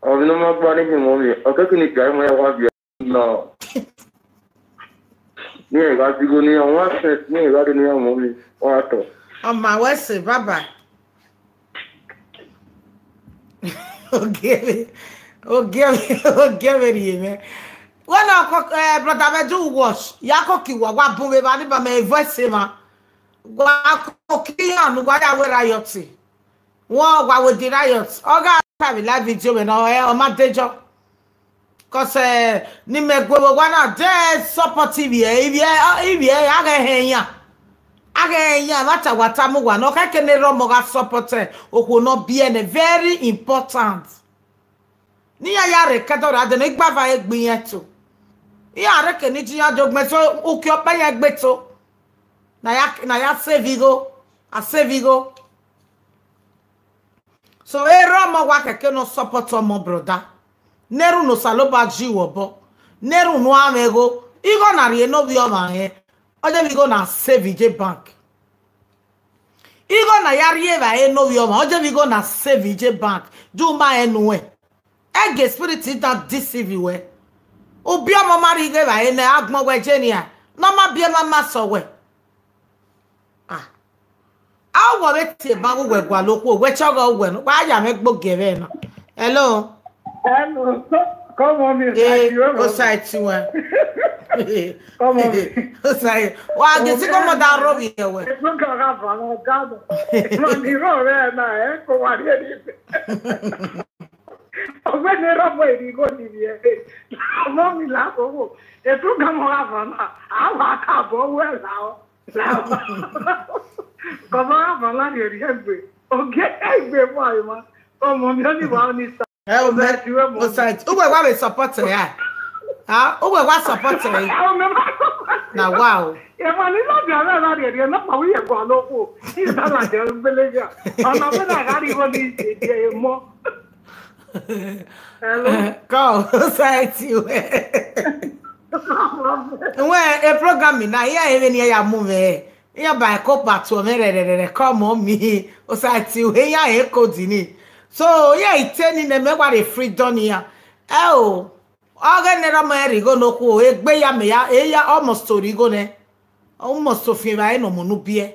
ọmọ ne ọ ma gba ne hin mọ mi, ọ kẹkẹ ni ga mọ ya wa biẹ. No. Ni ẹ gha digho ni ọmwa sẹ, ni ẹ gha de ni ọmọ mi, ọ gha tọ. Ọma wẹ sẹ, bye bye. Ogie vbe, ogie vbe, ogie vbe rhie mwẹ. Wẹ na kọ, eh, brother, mẹ do watch. Ya kọ ki wa, wa bun vbe evba ni ba mẹ voice emwa. Wa kọ ki ya nu, wa ya wẹ ra yọ ti. Wọ wa wẹ the riot. Ọ gha ta vbe live video mwẹ na, ọ, ọ ma dejọ. Cause, eh, ne imẹ gu vbe owa na, de support ivbiẹ, ivbiẹ, ivbiẹ, a ghẹ hẹn iran. A ghẹ hẹn iran, ẹmwata wa tama uwa ne ọ khẹke ne erha ọmọ gha support, eh, okhuo ne ọ biẹ nẹ, very important. Ne iran ya rre ẹkẹdẹ ọre a dẹ ne igbava egbe iran to. Iran rre ke ne idiyan do gbẹn so, uki ọkpa iran egbe to. Na ya, na ya save igho, a save igho. So, erha ọmọ wa kẹkẹ ne ọ support ọmọ, brother. Ne erhunmwu ne Osanobua ji ru obọ. Ne erhunmwu ne a mwẹ igho. Igho na rhie ne ovbi ọmwa rẹn. Ọ ye vbe igho na save je bank. Igho na ya rhie evbare ne ovbi ọmwa. Ọ ye vbe igho na save je bank. Ju ma rẹn nuẹn. Ẹgie spirit da deceive wẹ. Ubi ọmọ ma rhie igho evbare nẹ, agbọn wẹ je nian. Ne ọ ma biẹ ma ma sẹ wẹ. Ah. A wọ vbe tie ban vbe uwẹ gualọ okhuo, wẹ chọghọ uwẹ nọ, wa ya mwẹ gbe ogie vbe na. Hello. Hello. Come on, miss. Eh, Ajiwe, Osaiti wẹ. Come on. Osaiti. Wa gesi come on, da ro vbe wẹ. Esu ka ga va no ga do. Ma ni ro re na, eh, ko wa rie ni. Ọgbẹni Rọmọ erigho ni vbiẹ. Ọmọ mi la koko. Esu ka mo ga va na. A wa ka bọ wẹ la o. Kọmọ gha van na rhie rhie egbe. Ogie egbe mu ayo ma. Ọmọ mi, ọ ni wa, ọ ni sa. Ẹ o mẹ, Osaiti, uwẹ wa vbe support ẹ ya. Ah, uwẹ wa support ẹ. Ẹ o mẹ ma. Na wa o. Ẹ ma ni na bia na na rhie rhie na pa wi ye gua no ko. Isa la je gbele ya. Ọna wẹ na gha rhie igho ni je je mọ. Hello. Call Osaiti wẹ. Wẹ, e program na, iran vbe ni ya mu mwẹ. Iran ba ẹko kpa tuẹ mwẹ rẹrẹrẹrẹ, come on mi. Osaiti wẹ, iran ẹko di ni. So, iran ite ni nẹ mẹ wa re freedom iran. Ẹ o, ọghe ne erha ọmọ rhie igho ne okhuo, egbe ya mẹ ya, e ya almost rhie igho nẹ. Almost fian evbare ne ọmọ ne u biẹ.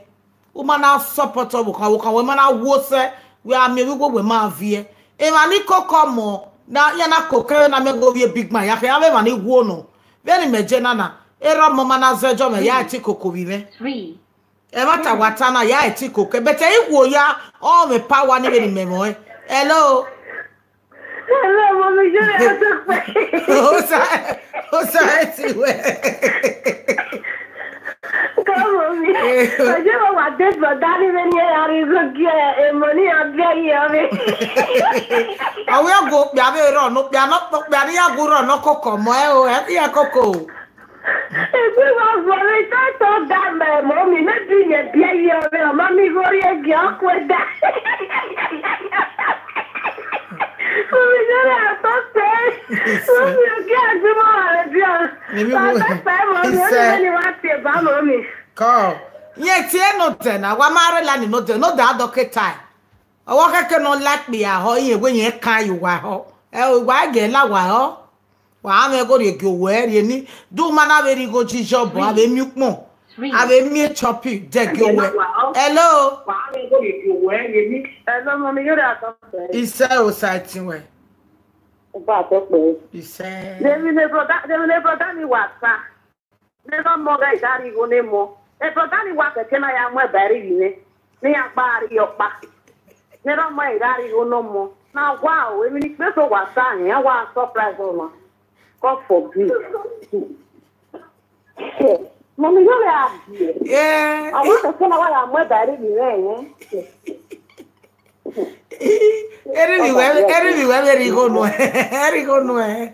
U ma na support ọvbokhan, ọvbokhan wẹ ma na wo sẹ, wẹ a miẹn vbe igho wẹ ma viẹ. Emwa ni koko ọmọ, na, iran na koko ẹre na mẹ ghe ovbi ebigban ya khe, avbe emwa ni wo nọ. Vbene imẹ je na na, erha ọmọ ma na zẹdẹ mwẹ, ya ẹtin koko vbe mwẹ. Three. Ẹmwata wa ta na, ya ẹtin koko, but ẹ i wo ya, ọ mwẹ power ni vbene imẹ mwẹ. Hello. Hello, mommy, you are so fine. Osa, Osaiti wẹ. Come on, mommy. Eh. Oye, wa wa de brother ni vbene iran rhie igho gie, eh, money a bia ye ove. Awe ọgọ okpia vbe rọ nọ, okpia nọ, okpia ni ya gu rọ nọ koko ọmọ ẹ o, ẹ i ya koko o. Egbe wa vọre, ta to da mẹ, mommy, maybe ne biẹ ye ove, ọ ma mi gho rhie gie ọ kuẹ da. Mommy, you are so fine. Mommy, you can't do more than that. Mommy, you are so fine, mommy. Mommy, you are so fine, mommy. Come. Ye tie no te na, wa ma rre la ni no te, no da do ke tai. Ọwọ kẹkẹ ne ọ la ikpia họ, iye wẹ yẹn kan ye uwa họ. Ẹ, uwa gẹ la uwa họ. Wa mwẹ gho rhie gie owẹ rhie ni. Du ma na vbe rhie igho jijọ bọ, a vbe miẹn ukpọn. A vbe miẹn choppy, de gie owẹ. Hello. Hello, mommy, you are so fine. Isẹ Osaiti wẹ. Uba to pe. Isẹ. Demi ne brother, demi ne brother ni wa sa. Ne erha ọmọ gha da rhie igho ne emọ. E brother ni wa kẹkẹ na ya mu ẹba ẹre vbe mwẹ. Ne iran gba rrie ọkpa. Ne erha ọmọ ẹre gha rhie igho ne ọmọ. Na wa o, emwi ne ikpeso wa sa rẹn, a wa surprise ọmwa. God forbid. Mommy, you are a dear. Eh. Ọmọ kẹkẹ na wa ya mu ẹba ẹre vbe mwẹ, eh. Erivbi wẹ, erivbi wẹ vbe rhie igho nuẹn. Ẹ rhie igho nuẹn.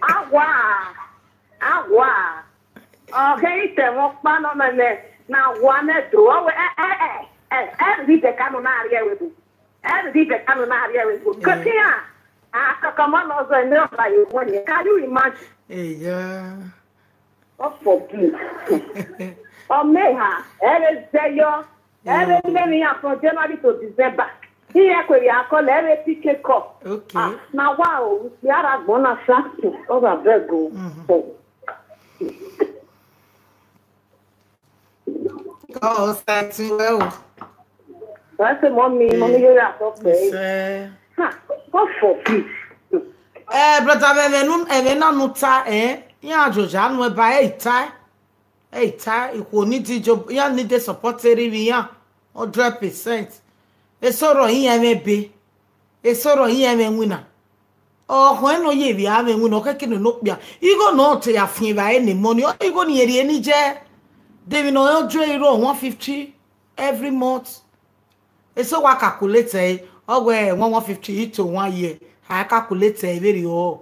A wa. A wa. Ọ keghi ta ẹmwẹ ọkpa nọ mẹ nẹ, ne a wa nẹ do. Ọ wẹ, ẹ, ẹ, ẹ, ẹ, ẹ vbe ibẹka nọ na rrie ẹvbo. Ẹ vbe ibẹka nọ na rrie ẹvbo. Kẹkẹ iran, a kọkọ ọmọ nọ zọ ne ọ ba ye owẹ nẹ. Can you imagine? Eya. God forbid. Ọ mẹ eha, ẹ vbe zẹ yọ. Ẹ vbe nene iran from January to December. Iye kwe vbe akọ lẹ vbe P K kọ. Okay. Ah, na wa o, ya ra gbọn na sa. Ọ gha bẹg o. Mhm. Ọ sẹtin wẹ o. That's a mommy, mommy, you are so great. Sir. Ha, God forbid. Eh, brother, ẹmwẹ nu, ẹmwẹ na nu ta, eh? Iran joja nu ẹba, eh, ta. Eh, ta, ikhuo need job, iran need support eri vbe iran, hundred percent. Eso rọ iran ẹmwẹ be. Eso rọ iran ẹmwẹ winna. Ọkhọn nọ ye vbe a mwẹ winna, ọ kẹkẹ nọ okpia. Igho nọ te ya fian evbare ne money, igho ne irẹn rhie ni jẹ. Devin nọ hundred euro, one fifty every month. Eso wa calculate ẹre, ọ wẹ one one fifty to one year, a calculate ẹre vberriọ.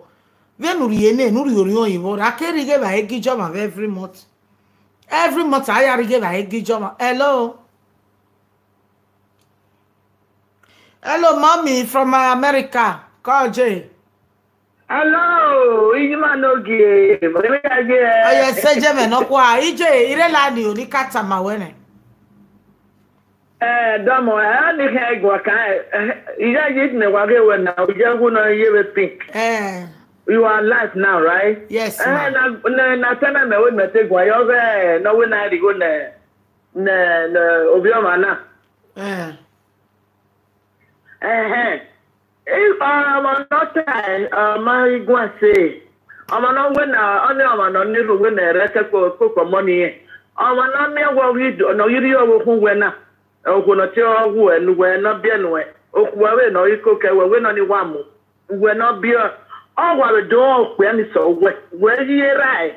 Vbene u rhie nẹ, ne u rhie orhiọn yin vbọ, a ke rhie ighe evbare gi German vbe every month. Every month, a ya rhie ighe evbare gi German. Hello? Hello, mommy from America. Call Jay. Hello, Ijima Nogie. Mọ̀lẹ́bí ajé ẹ. Ọyẹ ṣe jẹ́ mẹ́ nọ kua. Ije, ire la ni o ni ka tama wẹ nẹ. Eh, dọmọ, eh, ni kẹ gua ka, eh, iya yi ne wa ge wẹ na, u je wu nọ ye vbe pink. Eh. You are alive now, right? Yes, eh, ma. Na, na, na tana mẹ we mẹ te gua, yo ve, no we na righo nẹ, nẹ, nẹ, obi ọmwa na. Eh. Ẹhẹn. I, ọmwa ne ọ ta, ọmwa i guan ẹse. Ọmwa ne ọ wẹ na, ọnii ọmwa ne ọ na rhie uwẹ ne ẹre kekpo, kekpo money rẹn. Ọmwa ne ọ miẹn wẹ ọ ghi do, ne ọ ghi rhie ọvbokhan uwẹ na. Okhuo ne ọ tie ọghe uwẹ ne uwẹ ne ọ biẹ nuẹn. Okhuo vbe ne ọ ghi koko ẹre, wẹ ne ọ ni wa mu. Uwẹ ne ọ biẹ, ọ wa vbe do okpia ni sẹ uwẹ. Wẹ ghi rae.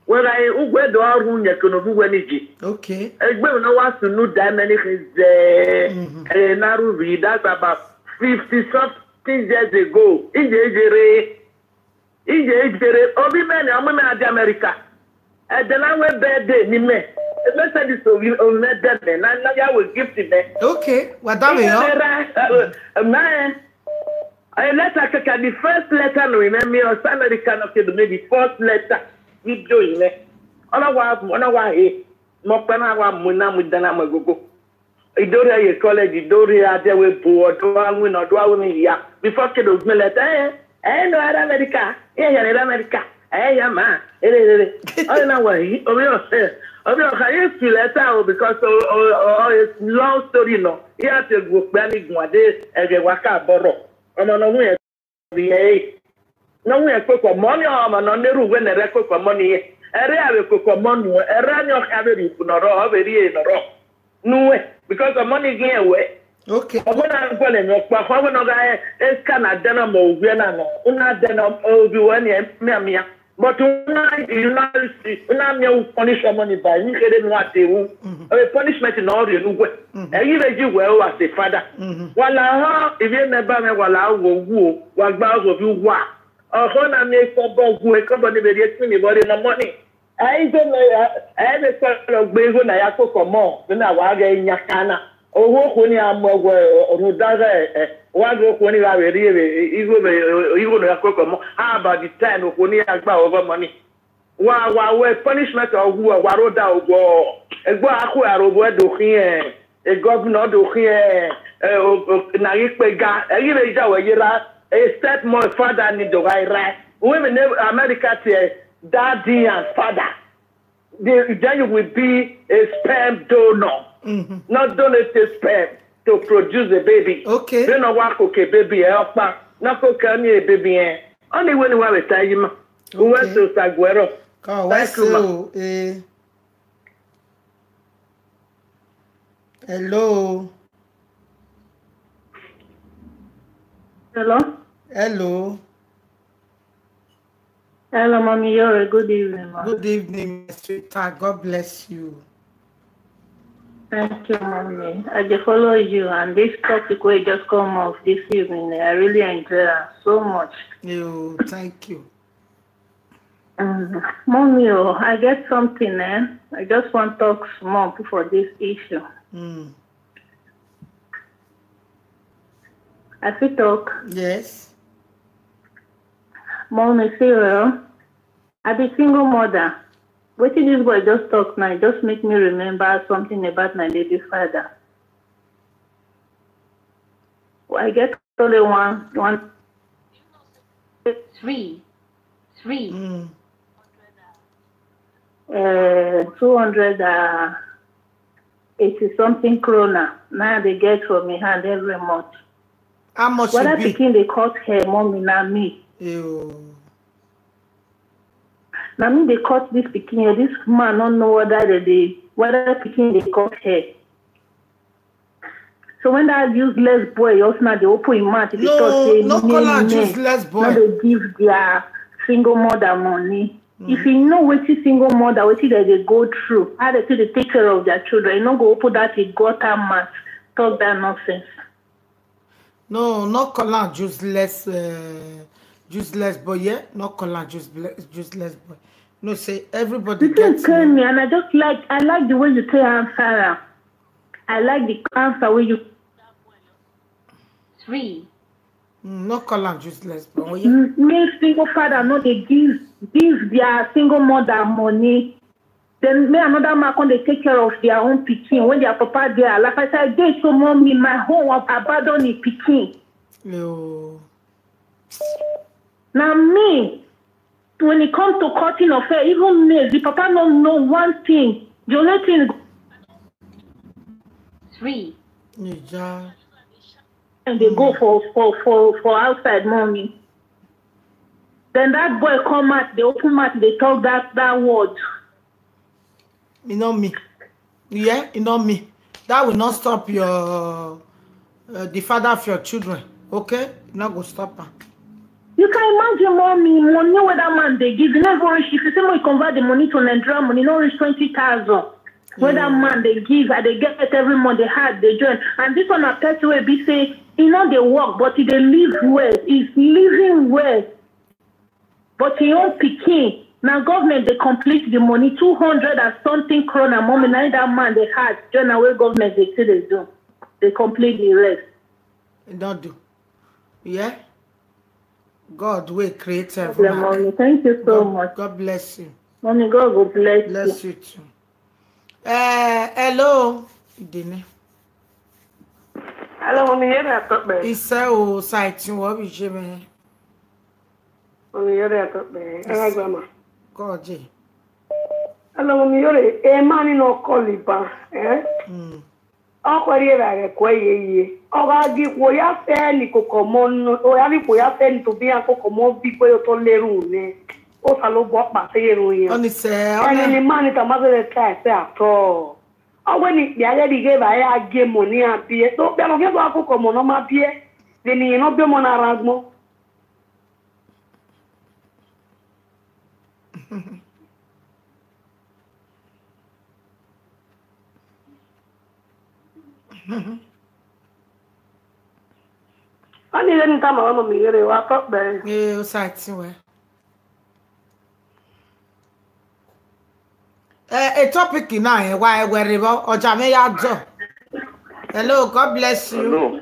Wẹ gha re, uwẹ do rhie uyẹn ke ne ovbi uwẹ ni je. Okay. Egbe ne ọ wa sunu da mẹ ni khin zẹ. Mhm. Ẹ na ru vbe, that's about fifty something years ago. Iye, iye rre. Iye, iye rre. Ovbi mẹ ni, ọ mu mẹ gha die America. Ẹdẹ na wẹ birthday ni mẹ. Mercedes ovbi, ovbi mẹ dẹ mẹ. Na, na ya wẹ gift mẹ. Okay, wa da mẹ yọ. Iye rre, eh, eh, mẹ. A letter kẹkẹ, the first letter ne I miẹn, miẹn ọ sẹ America ne ọ ke do miẹn the first letter ne I do yi mwẹ. Ọ na wa, ọ na wa he, mẹ ọkpa na wa mu na mu dan na mu ẹgogo. I do rhie ye college, I do rhie a dẹ wẹ bu, ọ do a winna, ọ do a winna ya. Before ke do gbẹn letter, eh, eh, no, I America, yeah, yeah, I America, eh, yeah, ma, ere, ere, ere. Ọ na wa he, ovbi ọ, ovbi ọ kha ye fi letter o, because o, o, o, o, a long story nọ. Iran te gu okpia ni guan de, ẹghẹ wa ka bọrọ. Ọmọ ne ọ wu rẹn vbe ẹre, ne ọ wu rẹn koko ọmọ ni, ọmọ ne ọ na rhie uwẹ ne ẹre koko ọmọ ni rẹn. Ẹre a vbe koko ọmọ nuẹn, ẹre ni ọ khian vbe rhie uku ne ọ rrọọ, ọ vbe rhie ne ọ rrọọ nuẹn, because ọmọ ni ghi rẹn wẹ. Okay. Ọmọ na gualọ emwi ọkpa, ọ wẹ ne ọ gha rẹn eska ne a dẹ ne ọmọ owiẹ na nọ, u na dẹ ne ovbi uwẹ ni mianmian. But u na, u na, u na miẹn u punish ọmọ ni ba emwi kherhe ne u a te ru. Mhm. Ẹ, punishment ne ọ rhie ne uwẹ. Mhm. Ẹ i vbe yi wẹ o as a father. Mhm. Wa la họ, ivbi mẹ ba mwẹ, wa la wo wu o, wa gba ghe ovbi uwa. Ọkhọ na miẹn ekọbọ wu, ekọbọ ni vbe rhie clean vbe ọ rre ne ọmọ ni. Ẹ i zẹ nẹ, ẹ i vbe sọrọ gbe igho ne a ya koko ọmọ, vbene a wa ghe yan ka na. Ohu okhuo ni a mu ẹwẹ rhunmwuda ghẹ, ẹ, wa ghe okhuo ni gha vbe rhie vbe igho vbe, igho ne ọ ya koko ọmọ. How about the time okhuo ni ya gba ọghọ ọmọ ni? Wa, wa wẹ punishment ọ wu, wa rho da obọ, egbe a khu aro obọ do khian, e governor do khian, ẹ, o, o, na ghi kpe ga, ẹ ghi vbe ya wẹ ye ra, a step mother, father ni do gha ra. Uwẹ vbe ne America tie daddy and father. The, then you will be a sperm donor. Mm-hmm. Not donate a sperm to produce a baby. Okay. Then no wa cook a baby, eh, ọkpa. No cook any baby, eh. Only when you have a time. Uwe so saguero. Ka wa se o, eh. Hello. Hello. Hello. Hello, Mommy Yore. Good evening, ma. Good evening, my sweetheart. God bless you. Thank you, Mommy. I just follow you, and this topic will just come up this evening. I really enjoy it so much. You, thank you. Um, Mommy, oh, I get something, eh? I just want to talk small for this issue. Mm. I fit talk? Yes. Mommy, see, well, I be single mother. Wetin this boy just talk now, just make me remember something about my lady father. I get only one, one, three, three, Mm. uh, two hundred and eighty something krona. Now they get from my hand every month. How much Whether it be? Pikin they cut hair, mommy, na me. Ew. Na me they cut this pikin hair. This man don't know whether they, they whether pikin they cut hair. So when that useless boy also now they open him mouth, they talk No, say no call am men, men useless no boy. They give their single mother money. If you know what single mother, what they, they go through, how they say they take care of their children, you no go open that gutter mouth, talk that nonsense. No, no call am useless, uh, useless boy, yeah? No call am useless, useless boy. No, say everybody The thing gets tell me. Me, and I just like, I like the way you take answer am. I like the answer wey you Three. Mm, no call am useless, but oh, yeah. M-, make single father no dey give, give their single mother money. Then make another man come dey take care of their own pikin when their papa dey alive. I say, I dey so, mommy, my own wan abandon him pikin. Yo. Na me, when it comes to cutting of hair, even me, the papa no know one thing. The only thing Three. Ija. And they go for, for, for, for outside, mommy. Then that boy come out, they open mouth, they talk that, that word. You know me. Yeah, you know me. That will not stop your, uh, the father of your children, okay? Not go stop am. You can imagine, mommy, money where that man they give. You never reach. If you say we convert the money to Nigerian money, not reach twenty thousand. Where that man they give, and they get it every month, they had, they join. And this one a person will be say, he not they work, but he they live well. He's living well. But he own pikin. Now government they complete the money, two hundred and something krona, mommy, now that man they had, join away government they say they do. They complete the rest. It don't do. Yeah? God will create heaven. Mommy, thank you so much. God bless you. Mommy, God will bless you. Bless you too. Eh, hello. Idene. Hello, mommy, here I talk, babe. Ise o, site, what we je me? Mommy, here I talk, babe. Hello, grandma. God, je. Hello, mommy, here, a man in no call iba, eh? Mm. Ọ khuẹrhie evbare kuẹ yeye. Ọ gha ghi khuo ya fẹ ni koko ọmọ nọ, ọ ya vbe khuo ya fẹ ni tobọ iran koko ọmọ viọ ikpẹdẹ otọ le erhunmwu nẹ. Osanobua ọkpa te ye erhunmwu iran. Ọni sẹ, ọni Ẹghẹ ne ima ni tama zẹdẹ ta ẹsẹ atọ. Ọ wẹ ne ikpia ghẹ rhie ighe evbare a gie emọ ne iran biẹ. Te okpia ne ọ khian do gha koko ọmọ ne ọ ma biẹ, vbene irẹn ne ọ biẹ ọmọ na rre agbọn. Ọni ghẹ ne I tama ruẹ, mommy, ghe rre, wa tọ kpẹre. Ee, Osaẹtin wẹ. Eh, a topic na, eh, wa ẹwẹ rre vbọ, ọja mwẹ ya dọ. Hello, God bless you. Hello.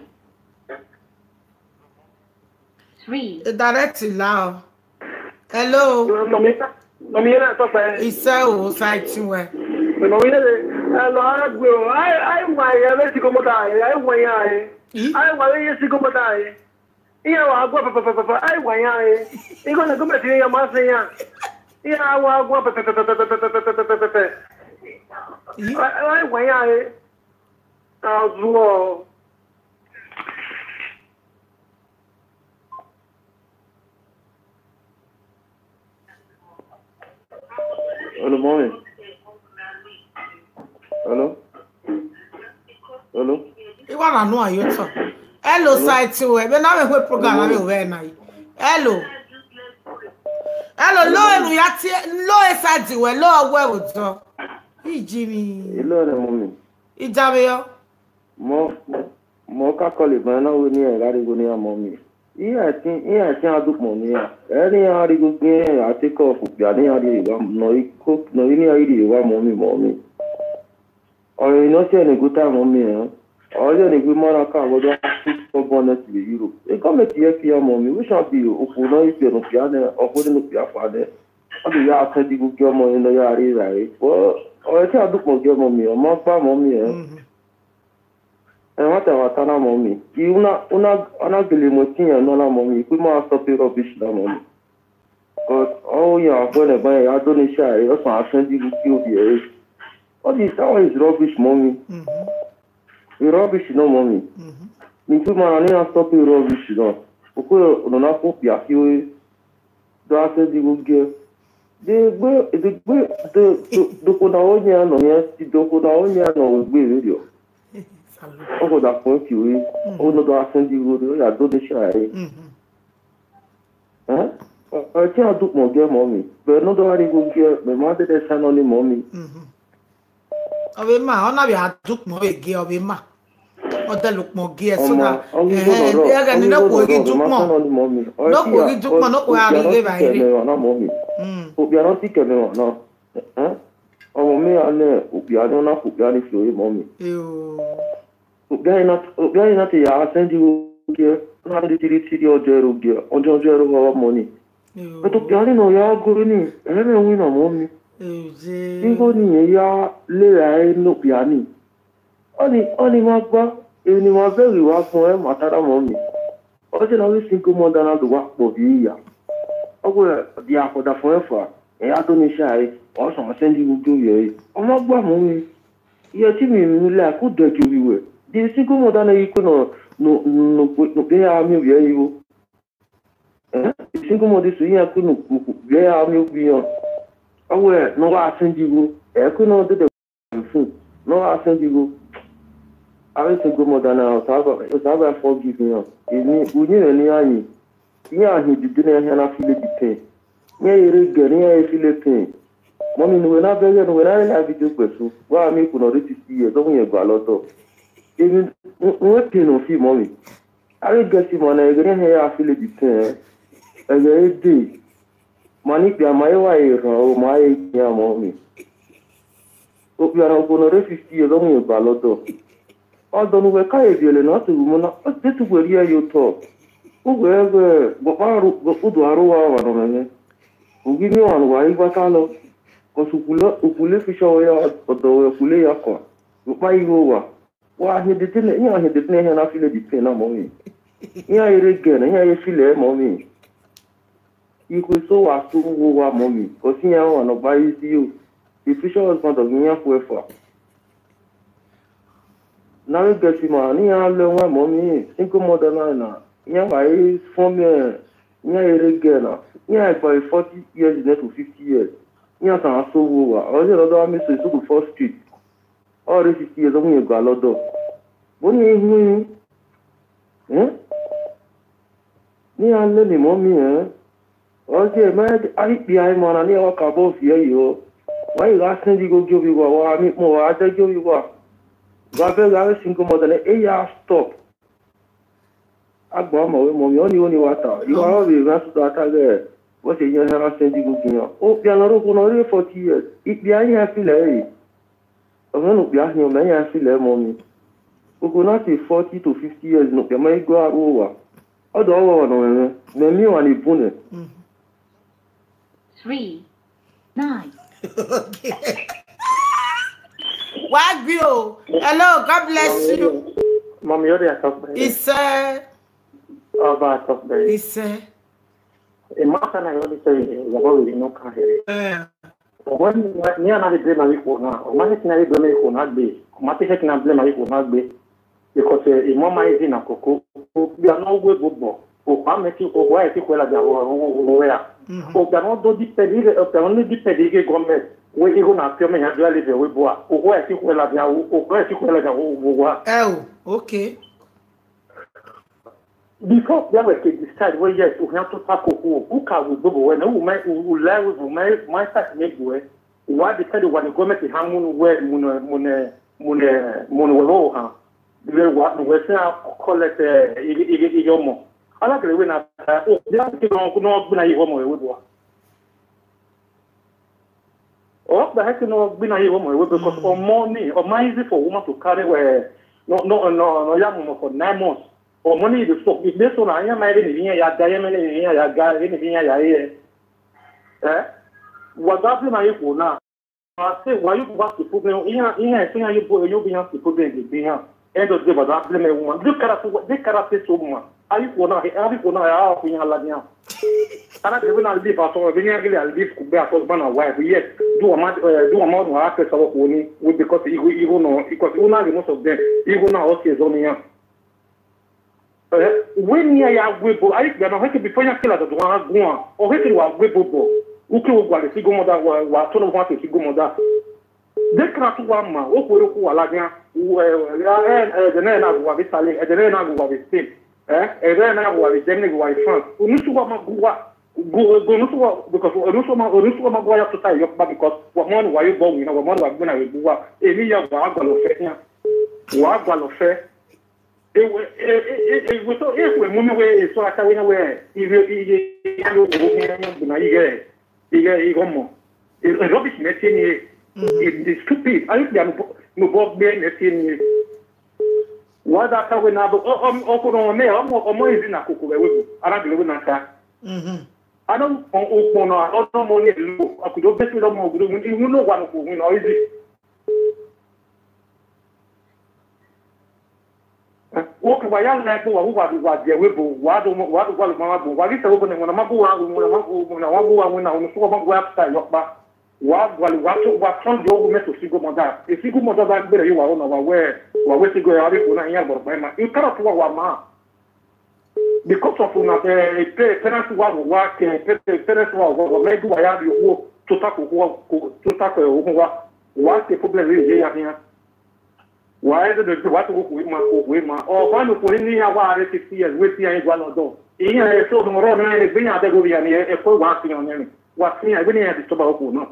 Three. E direct la o. Hello. Nọ mi, nọ mi yẹrẹ tọ pẹ. Isẹ o, Osaẹtin wẹ. Nọ mi yẹrẹ, ẹ lọ, a gbe o, a, a wa ya vbe single mother, a wa ya, a. Ih? A wa vbe ye single mother, a. Iran wa gua pẹpẹpẹpẹ, a wa ya, a. Igho ne gọọmenti ya ma sẹ iran. Iran wa gua pẹpẹpẹpẹ. Ih? A, a wa ya, a. A zuọ. Hello, mommy. Hello? Hello? I wa na nu ayo tọ. Hello, Osaẹtin wẹ. Vbene a vbe khuẹ program na vbe wẹ na yi. Hello. Hello, lo enu ya tie, lo Osaẹtin wẹ, lo ọwẹ vbe otọ. Iji mi. Hello, mommy. Ija vbe yọ. Mọ, mọ ka call iban na wẹ ne iran gha rhie igho ne iran mommy. Iran ẹtin, iran ẹtin a dukpọn ne iran. Ẹ ne iran rhie igho ne iran take off okpia ne iran rhie vbe nọ i ko, nọ i ne iran rhie vbe mommy, mommy. Ọre ne ọ tie ne good time mommy, eh. Ọ ye ne gu ma na ka vbe do a six four bonnet vbe Europe. E gọọmenti ye fi iran mommy, we shall be okhuo ne ọ i fi ne okpia nẹ, ọ khuo ne okpia fa nẹ. Ọ do ya send igho gie ọmọ ne ọ ya rhie ra re. But ọre ẹtin a dukpọn gie mommy, ọ ma gba mommy, eh. Mhm. Ẹmwata ẹmwata na mọ mi. I una una ana gele mu ẹtin yan na na mọ mi. Ikpe ma stop rubbish na mọ mi. But ọ yan akpẹ nẹ ban ya do ne sha e ọsan afẹn di gu ki ovie ẹre. All this, that one is rubbish, mommy. Mhm. A rubbish, no, mommy. Mhm. Ni tu ma ni a stop a rubbish, no. Oko no na ko pia ki we. Do a se di go ge. De gbe, de gbe, de, de, de ko na o nya no, ya si de ko na o nya no we gbe video. Salute. Oko da ko ki we. Mhm. O no do a se di go, ya do ne sha e. Mhm. Eh? Ọ ti a du kpọn giẹ, mommy. But no do a ri go ge, mẹ ma dede sa nọ ni, mommy. Mhm. Ọ vbe ma, ọ na vbe a du kpọn vbe gie, ọ vve ma. Ọ dẹ lo kpọn gie, so Ọma, that, ọ ghi igho eh, nọ rọ, ẹghẹ ọ ni ghi igho nọ nọkhuo ghi rọ, du mẹ ma kpọn. Sa nọ ni, mommy. Ọ Nọkhuo ti ghi a, du ọ, kpọn, nọkhuo a okpia rri nọ ghe ti vba kẹ ere. Mẹ emwa na, mommy. Mm. Okpia nọ ti kẹ mẹ emwa na. Eh? Ọmọ mẹ ra nẹ okpia ni, ọ na kho okpia ni fi ore, mommy. Eo. Okpia ni na, okpia ni na te ya send igho gie, ọ na rhie three three hundred gie, hundred hundred ọghe ọmọ ni. Eo. But okpia ni ne ọ ya goro ni, ẹmwẹ winna, mommy. Eo je. Igho ni ya le ra ẹre ne okpia ni. Ọni, ọni ma gba, emwi ne ima vẹ ghi wa gbọn ẹre ma ta da, mommy. Ọ jẹ ne avbe single mother na do wa kpọ vbe iya. Ọ wẹ, dia akhuọdafọn ẹfa, ẹ ya do ne sha ẹre, ọ sẹ ọmọ sẹ ndi gu ovbi ẹre. Ọ ma gba, mommy. Iye te imẹ emwi ne u like, u dẹ gie ovbi wẹ. The single mother na ghi kue nọ, nọ, nọ, nọ, nọ, ya miẹn ovbi ẹre igho. Eh, the single mother so iran kue nọ, nọ, ya miẹn ovbi iran. Ọ wẹ, ne ọ gha sẹ ndi igho, ẹ kue nọ dede fun, ne ọ gha sẹ ndi igho. Avbe single mother na, Osanobua, Osanobua forgive iran. Emwi, uyinmwẹ ne iran yin, iran hin dede ne iran na feel the pain. Iran ye rre gẹ ne iran ye feel pain. Mọmi, ne uwẹ na bẹghe, ne uwẹ na rre live video gbe ẹse, wa miẹn iko ne ọ rre sixty years, ọ wẹ irẹn gua lọdọ. Emwi, u, u wẹ pain ne ọ fi, mọmi. Avbe gẹsi ma na, ẹghẹ ne iran ya feel the pain, ẹghẹ e dee. Ma ni kpia, ma i wa re rhan o, ma i yan, mọmi. Okpia ne ọ gu ne ọ rre fifty years, ọ wẹ irẹn gua lọdọ. Ọdọ ne uwẹ ka ye viẹlẹ ne ọ sẹ ru mọ na, ọ te tu wẹ rhie ye otọ. Uwẹ ghẹ, gọkpa ru, gọkpa udu aro uwa ọmwa nọ mwẹ mwẹ. U ghi miẹn ọmwa ne uwa i gba ta lọ. Cause ukpule, ukpule fi sure ya, ọdọ ruẹ ukpule ya kua. Rhọkpa igho uwa. Wa hin dede nẹ, iran hin dede nẹ, iran na feel the pain na, mọmi. Iran ye rre gẹ nẹ, iran ye feel ẹre, mọmi. Ikhuo eso wa so vbe uwu owa, mọmi, cause iran ọmwa ne ọ gba ye isi yo. The future husband of iran khu ẹfa. Ne avbe gẹsi ma, ne iran lẹ wan, mọmi, single mother na na, iran wa i fọn miẹn, iran ye rre gẹ na, iran gba forty years nẹ to fifty years, iran ta so vbe uwu owa, ọ zẹ ne ọ do gha miẹn eso, eso do fall street. Ọ rre sixty years, ọ wẹ irẹn gua lọdọ. Vbọ ne iran i huẹn, eh? Ne iran lele mọmi, eh? Ọ ye, mẹ, a ghi kpia ima na, ne iran wa kabọ viẹ yọ. Wa i gha send igho gie ovbi uwa, wa miẹn ikpẹn, wa dẹ gie ovbi uwa. Wa vẹ gha avbe single mother nẹ, e ya stop. Agba ọmọ wẹ, mọmi, ọni, ọni wa ta. Iwa rọ vbe mwa suda ta ghẹ, wẹ sẹ iran hia na send igho gie iran. Okpia ne ọ rre okhuo ne ọ rre forty years, ikpia iran feel ẹre. Ọ mwẹ ne okpia hin, ọ mwẹ iran feel ẹre, mọmi. Okhuo na te forty to fifty years ne okpia ma i gua ru owa. Ọdọ ọvbọvbọ ne ọ mwẹ mwẹ, mẹ miẹn ọmwa ni bun nẹ. Mm. Three, nine. Okay. Wa gbe o. Hello, God bless you. Mọmi, ọ rhie atọ kpẹrẹ. Isẹ. Ọba atọ kpẹrẹ. Isẹ. Emwa ta na yọ ni sẹ, ya bọ vbe inu kan hẹ. Eh. Ọmọ ni, ni a na de blame ikhuo na, ọ ma hẹki na de blame ikhuo na gbe, ọ ma te hẹki na blame ikhuo na gbe. Because, eh, emọ ma easy na koko, okpia ne ọ wegbe obọ, okpia mẹ ki, okpia ẹre ki khuẹ ladian vbe, vbe, vbe, vbe ya. Mhm. Okpia ne ọ do depend, okpia ne ọ depend ighe gọọmẹnti, wẹ igho na fi ọmọ yan do live vbe bua, okpia ẹre ki khuẹ ladian, okpia ẹre ki khuẹ ladian vbe, vbe, vbe ya. Oh, okay. Before okpia wẹ ke decide wẹ yes, u khian tota koko, u ka ru egbe obọ wẹ nẹ, u ma, u, u la ẹvbo, u ma, u ma start ne egbe wẹ. Wa depend wa ne gọọmẹnti han mu ne uwẹ, mu ne, mu ne, mu ne, mu ne uwẹ vbe ohan. Vbe wa, ne uwẹ sẹ collect, eh, ighe, ighe, ighe ọmọ. Ọ na kere wẹ na, eh, o, ya ke nọ, nọ gbinna ye ọmọ vbe bua. Ọ kpa hẹ ke nọ gbinna ye ọmọ vbe, because ọmọ ni, ọ ma easy for woman to carry wẹ, nọ, nọ, nọ, nọ ya mu ọmọ for nine months. Ọmọ ni dey suck. Ikpe so na, iran ma rẹn vbene iran ya ga, iran ma rẹn vbene iran ya ga, vbene iran ya re. Eh? Wa gha blame ma ye khuo na. Ma sẹ, wa yo wa si problem, iran, iran eso iran yo bo, yo bi iran si problem gbe iran. End of the day, but I blame a woman. This character, this character so woman. Are you gonna, are you gonna, how are you gonna? And I even live at all. When you really live, could be at all, man, or wife. Yes, do a man, uh, do a man who has to work on it because he, he, he, no, because you know, most of them, he, no, okay, is on here. Eh, when you are good, I, you know, he could be fine, kill out of one, or he could walk good, but who could walk the single mother, while turn over to single mother. Dekarasua ma, okhuo erha okhuo wa ladian, ẹdẹ ne na gu uwa vbe Italy, ẹdẹ ne na gu uwa vbe Spain, ẹdẹ ne na gu uwa vbe Germany, gu uwa vbe France. Unu sẹ uwa ma gu uwa, unu sẹ uwa, because unu sẹ uwa ma, unu sẹ uwa ma gu uwa ya tota ye ọkpa, because wa ma ne uwa ye obọ winna, wa ma ne uwa gbẹn na vbe gbe uwa. Emwi hia wa gualọ fẹ khian, wa gualọ fẹ. Ewe, ewe to, ewe mu mi wẹ eso a ta wẹ na wẹ, iye, iye, iye, iye, iye, iye, iye, iye, ighẹ ọmọ. E, e rubbish ne ẹtin ni e. It is stupid. Aye dia no bo, no bo gbe ne ẹtin ni e. Wa da ta wẹ na bo, ọ, ọ, ọ ko no me, ọmọ, ọmọ izi na koko vbe webo. Ara gele wẹ na ta. Ana ukpọn na, ọmọ ni lo, akudo besi ọmọ gudu, iwu no wa no ko win, ọ izi. Wo ke wa ya la ẹkpo, wa wu wa, wa die ẹvbo ebo, wa do, wa do gualọ ma gbo, wa ghi sẹ ẹvbo ne ẹmwẹ na ma gu wa, ẹmwẹ na ma gu, ẹmwẹ na ma gu wa winna, unu sẹ uwa ma gu wa ta ye ọkpa. Wa gualọ, wa to, wa tọn ye ohu mẹ to single mother. E single mother da gberra ye uwa ro na, wa wẹ, wa wẹ single, a rre ko na, iran gbọrọ gba ima. I kara tuwa wa ma. Because of una, eh, pe-, parents wa wa ke, pe-, pe-, parents wa wa, wa mẹ du wa ya rhie okhuo tota ko, ko, tota ko okhun wa. Wa ke problem rhie ye ya khian. Wa ẹ dede wa to ko ma, ko ma. Ọ, ba no ko ni ya wa re sixty years, we ti ya gua lọdọ. Iran eso no rọ na, egbe iran de go via ni, e ko wa fi yan ni. Wa fi yan, egbe ni ya disturb okhuo na.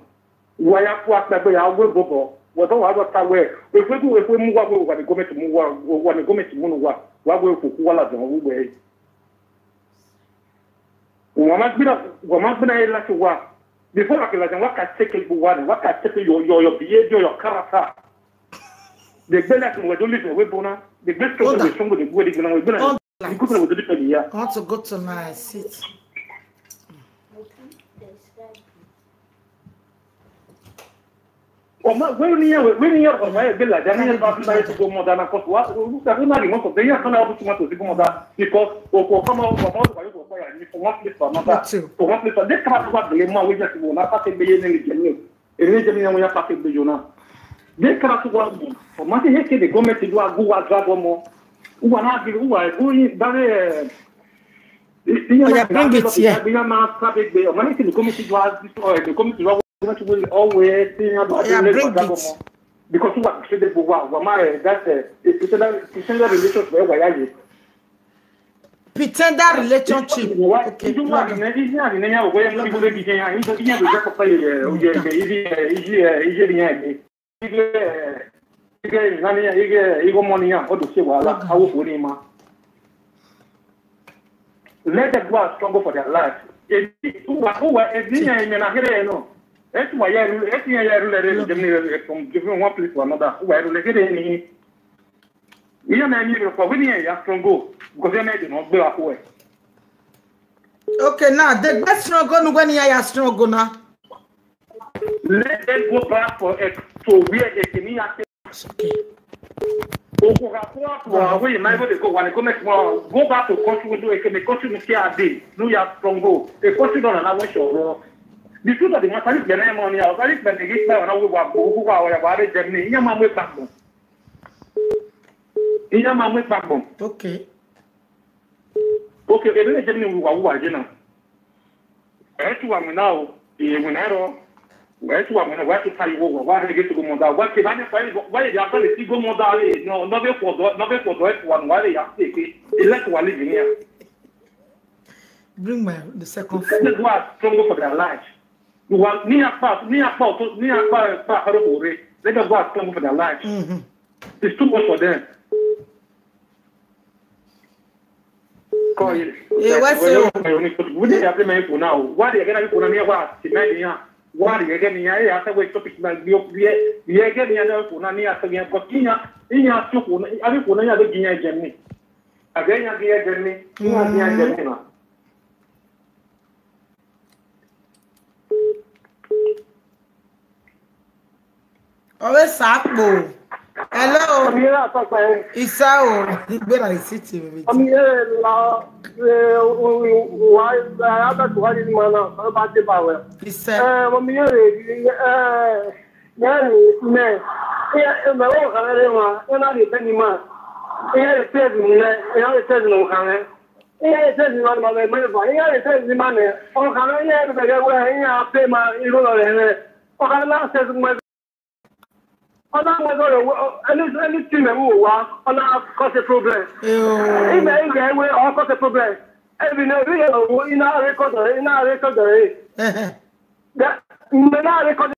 Wa ya ku akpẹgbe ya wẹ bọbọ, wẹ bọ wa rọ ta wẹ, ekhue gu ekhue mu wa wẹ wa ni gọọmenti mu wa, wa ni gọọmenti mu ne uwa, wa wẹ okhuo ku wa ladian vbe uwẹ. Wa ma gbina, wa ma gbina ye lati uwa. Before wa ke ladian, wa ka take egbe uwa nẹ, wa ka take your, your, your behavior, your character. The gbẹ lati wẹ do live wẹ bona, the gbẹ struggle, the struggle, the gbẹ, the gbẹ na wẹ bona. Good people will do this for the year. I want to go to my seat. Ọmọ, wẹ ni yẹn, wẹ ni yẹn, ọmọ ẹgbẹ ladian, ni yẹn ba fi ba ye single mother na, cause wa, we na be most of them, yeah, come out to single mother, because of, of, come out, come out, why you go fire me from one place to another. Me too. From one place to, they can't do what they want, we just go, na pass it, be in the game. Eni je mi yan wẹ ya pass egbe yo na. Dekarasua ma, ọ ma te he ke the government do a gu wa drag ọmọ. Uwa na bi, uwa gu yi dare, eh, iye na, oya, bring it here. Iye na ka be gbe, ọ ma ni ke the government do a, eh, the government do a, government will always say, ya, bring it. Because uwa se de bo wa, wa ma, eh, that, eh, pretender, pretender relationship, eh, wa ya ye. Pretender relationship. Okay, no. Let them go and struggle for their life. If you are, who are, if you are in a here, no. If you are here, if you are here, from different one place to another, who are here, iye na ni rọ kọ, wẹ ni ya struggle, because iye na de no gbe wa khuẹ. Okay, now, the best struggle, no, when you are struggle now. Let them go back for it, to where they can hear. It's okay. Okhuo gha khuẹ, where you might go, they go, when they go make more, go back to country, we do it, can the country no care a day, no ya struggle. The country don't allow us to run. The truth of the matter is, the name on here, very clear, the guy, when I will walk, go, go, go, go, go, Germany, you know, my way back home. Iye ma mu ekpa gbọn. Okay. Okay, ebe ne Germany wa wa je na. Ẹ tu wa mu na o, iye mu na ro. Ẹ tu wa mu na, wa tu ta iwo wa, wa re ge single mother. Wa ke ba ne fa, wa ye ya fa le single mother re, no, no be for do, no be for do, ẹ tu wa nu wa re ya se ke. E let wa live in here. Bring my, the second phone. Let them go and struggle for their life. You want me apart, me apart, me apart, apart, apart, let them go and struggle for their life. Mm-hmm. It's too much for them. Kọ ye. Eh, what's up? We dey happy, my people now. Why they gonna people now? Why they gonna people now? Why they gonna people now? Yeah, I said we topic like we we we gonna people now. Yeah, I said we got here. Yeah, I said we gonna people now. Yeah, they gonna Germany. Again, yeah, Germany. Yeah, Germany now. Ọ vbe sa kpo. Hello. Ọmọ yẹn rà sọkpẹ. Isa o, ìgbéra ìsìtì mi. Ọmọ yẹn la, eh, wa, Albert wa ni ma na, ọ ba dé ba wẹ. Isa. Eh, ọmọ yẹn rè, eh, yẹn rè mẹ. Eh, mẹ wo kha rẹ wa, ẹ na rè bẹ ni ma. Ẹ rè tẹzi mẹ, ẹ rè tẹzi mẹ kha rẹ. Ẹ rè tẹzi mẹ ma mẹ mẹ va. Ẹ rè tẹzi mẹ nẹ. Ọ kha rẹ, ẹ rè bẹ wẹ, ẹ ya pe ma iru lọ rẹ. Ọ kha na tẹzi mẹ. Ọ na mu ẹzọ rẹ, any, anything mẹ vbe owa, ọ na cause a problem. Imẹ ighe wẹ ọ cause a problem. Every day, every day, I na record it, I na record it. Mẹ na record